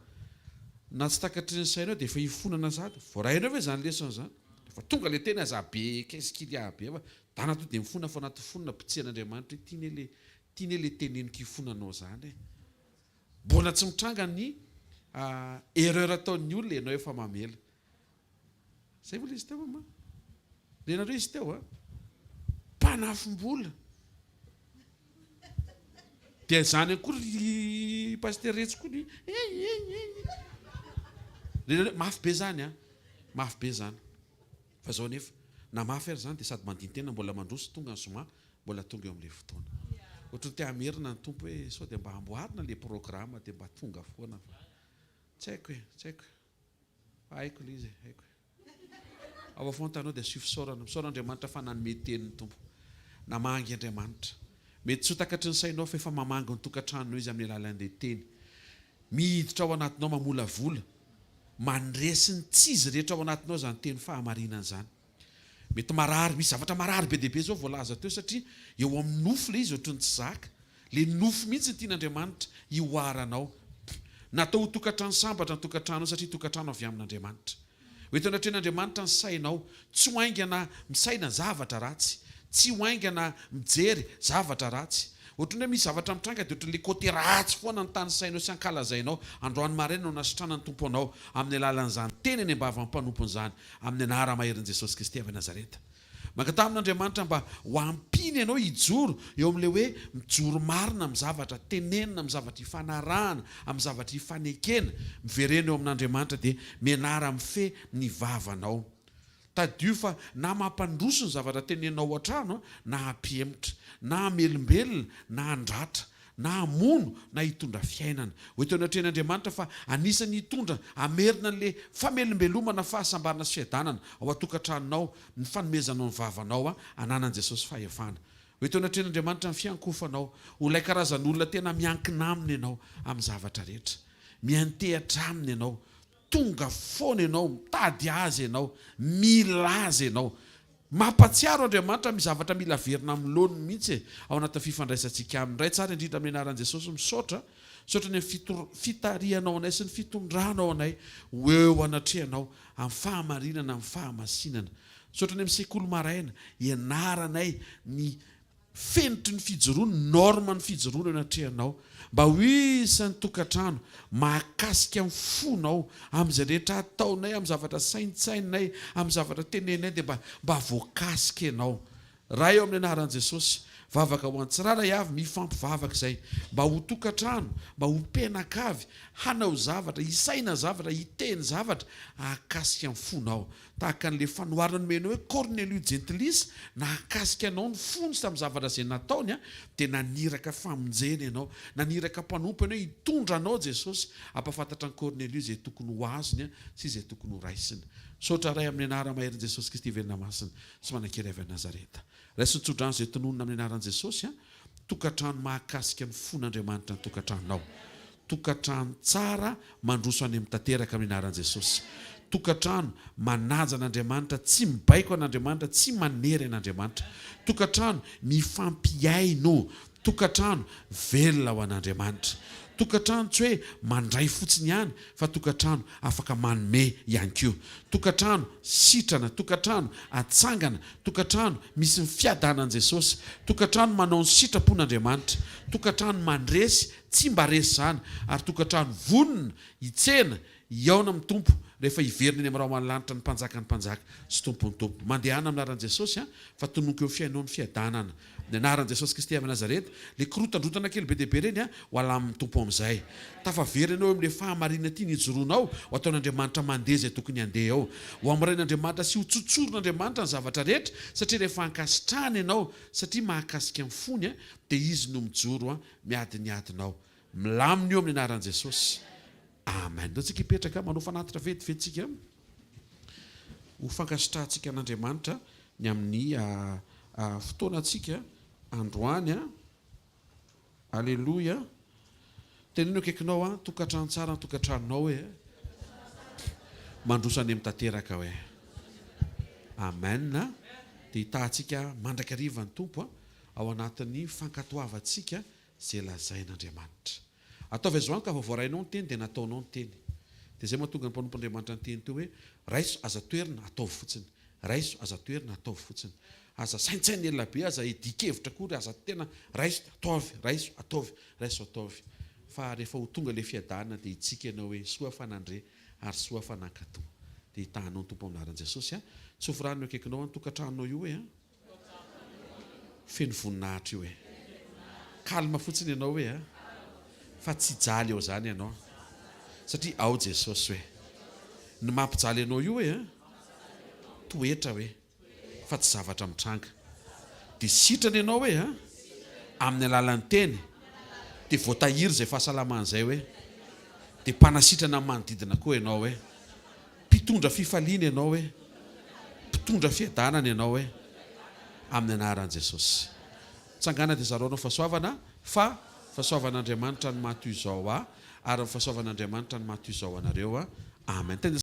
na tsy takatry ny sainao dia efa hifonana sahady. Voarainao ve izany lesona izany? Rehefa tonga le teny aza be qu'est-ce qu'il y a be fa dana to dia mifona fa anaty fonona pitsehan'Andriamanitra hoe ty ne le ty ne le teneniko hifonanao zany e. Mbola tsy mitranga ny erreur ataon'ny olona ianao efa mamela. Zay ve le izy teo mama? Renareo izy teo a? Mpanafim-bola. Dia zany akory ry pasitera retsy koa ny Renareo mafy be zany a. Mafy be zany. Fa zao anefa, na mafy ary zany dia sady mandini-tena mbola mandroso tonga ny zoma mbola tonga eo amin'ilay fotoana. Ohatran'ny te hamerina ny Tompo hoe sao dia mba amboarina ilay programme dia mba tonga foana fa tsy haiko e, tsy haiko e. Fa haiko ilay izy e, haiko e. Ao afovoan-tanao dia asio fisaorana. Misaora Andriamanitra fa nanome teny ny Tompo. Namangy Andriamanitra. Mety tsy ho takatry ny sainao fa efa mamangy ny tokantranonao Izy amin'ny alalan'ilay teny. Miditra ao anatinao mamolavola, mandresy ny tsy izy rehetra ao anatinao izany teny fahamarinana izany. Mety marary, misy zavatra marary be dia be izao voalaza teo satria eo amin'ny nofo ilay izy ohatran'ny tsy zaka. Ilay nofo mihitsy no tian'Andriamanitra hihoaranao. Natao ho tokantrano sambatra ny tokantranonao satria tokantrano avy amin'Andriamanitra. Ho eto anatrehan'Andriamanitra ny sainao. Tsy ho haingana misaina zavatra ratsy. Tsy ho haingana mijery zavatra ratsy. Ohatran'ny hoe misy zavatra mitranga dia ohatran'ilay côté ratsy foana no tanisainao sy ankalazainao. Androany maraina no nasitranan'ny Tompo anao amin'ny alalan'izany teny any am-bavan'ny mpanompony izany. Amin'ny anara-maherin'i Jesosy Kristy avy Nazareta. Mangataha amin'Andriamanitra mba ho ampiany ianao hijoro eo amin'ilay hoe mijoro marina amin'ny zavatra tenenina, amin'ny zavatra ifanarahana, amin'ny zavatra ifanekena. Miverena eo amin'Andriamanitra dia mianara mifehy ny vavanao. Tadidio fa na mampandroso ny zavatra teneninao ao an-trano na hampihemotra, na hamelombelona na handratra, na hamono na hitondra fiainana. Ho eto anatrehan'Andriamanitra fa anisan'ny hitondra hamerina an'ilay famelombelomana fahasambarana sy fiadanana ao an-tokantranonao ny fanomezanao ny vavanao ananan'i Jesosy fahefana. Ho eto anatrehan'Andriamanitra ny fiankohofanao. Ho ilay karazan'olona tena miankina Aminy ianao amin'ny zavatra rehetra. Miantehatra Aminy ianao. Tonga foana ianao, mitady Azy ianao, mila Azy ianao. Mampatsiaro Andriamanitra misy zavatra mila averina amin'ny laoniny mihitsy e, ao anatin'ny fifandraisantsika aminy. Ray tsara indrindra amin'ny anaran'i Jesosy misaotra, misaotra ny amin'ny fitarihanao anay sy ny fitondranao anay ho eo anatrehanao amin'ny fahamarinana amin'ny fahamasinana. Misaotra ny amin'ny sekoly maraina ianaranay ny Fenitry ny fijoroana, norme ny fijoroana eo anatrehanao, mba ho isan'ny tokantrano mahakasika ny fonao, amin'izay rehetra ataonay, amin'ny zavatra saintsaininay, amin'ny zavatra teneninay dia mba mba voakasika ianao. Ray ao amin'ny anaran'i Jesosy, vavaka ho an'ny tsirairay avy mifampivavaka izay, mba ho tokantrano, mba ho mpianakavy, hanao zavatra, hisaina zavatra, hiteny zavatra hahakasika ny fonao. Tahaka an'ilay fanoharana nomenao hoe Kornelio Jentilisa, nahakasika anao ny fony sy tamin'ny zavatra izay nataony, dia naniraka famonjena ianao. Naniraka mpanompo ianao hitondra anao Jesosy, hampahafantatra an'i Kornelio izay tokony ho azony sy izay tokony ho raisiny. Misaotra Ray amin'ny anara-maherin'i Jesosy Kristy velona masina sy manan-kery avy any Nazareta. Raiso ny tsodrano izay tononina amin'ny anaran'i Jesosy. Tokantrano mahakasika ny fon'Andriamanitra ny tokantranonao. Tokantrano tsara mandroso any amin'ny tanteraka amin'ny anaran'i Jesosy. Tokantrano manaja an'Andriamanitra, tsy mibaiko an'Andriamanitra, tsy manery an'Andriamanitra. Tokantrano mifampihaino. Tokantrano velona ho an'Andriamanitra. Tokantrano tsy hoe mandray fotsiny ihany fa tokantrano afaka manome ihany koa. Tokantrano sitrana, tokantrano atsangana, tokantrano misy ny fiadanan'i Jesosy, tokantrano manao ny sitrapon'Andriamanitra, tokantrano mandresy, tsy mba resy izany, ary tokantrano vonona hitsena, hihaona amin'ny Tompo rehefa hiverina eny amin'ny rahona lanitra ny Mpanjakan'ny mpanjaka sy Tompon'ny tompo. Mandehana amin'ny anaran'i Jesosy fa tononiko eo fihainoa ny fiadanana. Ny anaran'i Jesosy Kristy avy Nazareta, le korotandrotana kely be dia be ireny a, ho alamin'ny Tompo amin'izay. Tafaverina ianao eo amin'ilay fahamarinana tiany hijoroanao, ho ataon'Andriamanitra mandeha izay tokony handeha eo. Ho hamorain'Andriamanitra sy ho tsotsorin'Andriamanitra ny zavatra rehetra, satria rehefa ankasitrahany ianao, satria mahakasika ny fony, dia Izy no mijoro miady ny adinao. Milamina io amin'ny anaran'i Jesosy. Amen. Ndao tsika hipetraka, manao fanatitra vetivety tsika ho fankasitrahantsika an'Andriamanitra ny amin'ny fotoanantsika androany. Aleloia. Teneno akaikinao an, tokantrano tsara ny tokantranonao hoe. Mandroso any amin'ny tanteraka hoe. Amen. Dia hitahantsika mandrakariva ny Tompo ao anatin'ny fankatoavantsika izay lazain'Andriamanitra. Ataovy azo antoka fa voarainao ny teny dia nataonao ny teny. Dia izay mahatonga ny mpanompon'Andriamanitra niteny teo hoe, raiso, aza toerina, ataovy fotsiny. Raiso, aza toherina, ataovy fotsiny. Aza saintsaina ela be, aza iadian-kevitra akory, aza tena, raiso dia ataovy, raiso, ataovy, raiso, ataovy. Fa rehefa ho tonga ilay fiadanana dia hitsiky ianao hoe soa fa nandre ary soa fa nankatò. Dia hitahanao ny Tompo amin'ny anaran'i Jesosy a. Tsofy rano eo akaikinao any tokantranonao io hoe a. Feno voninahitra io e. Calme fotsiny ianao hoe a. Fa tsy hijaly eo zany ianao. Satria ao Jesosy hoe. Ny mampijaly anao io hoe a. Toetra hoe. Fa tsy zavatra mitranga. Dia sitrana ianao hoe a. Amin'ny alalan'ny teny. Dia voatahiry izay fahasalamana izay hoe. Dia mpanasitrana ny manodidina koa ianao hoe. Mpitondra fifaliana ianao e! Mpitondra fiadanana ianao e! Amin'ny anaran'i Jesosy. Mitsangàna dia zarao anao fahasoavana fa fahasoavan'Andriamanitra no maha toy izao ahy ary ny fahasoavan'Andriamanitra no maha toy izao anareo. Amen.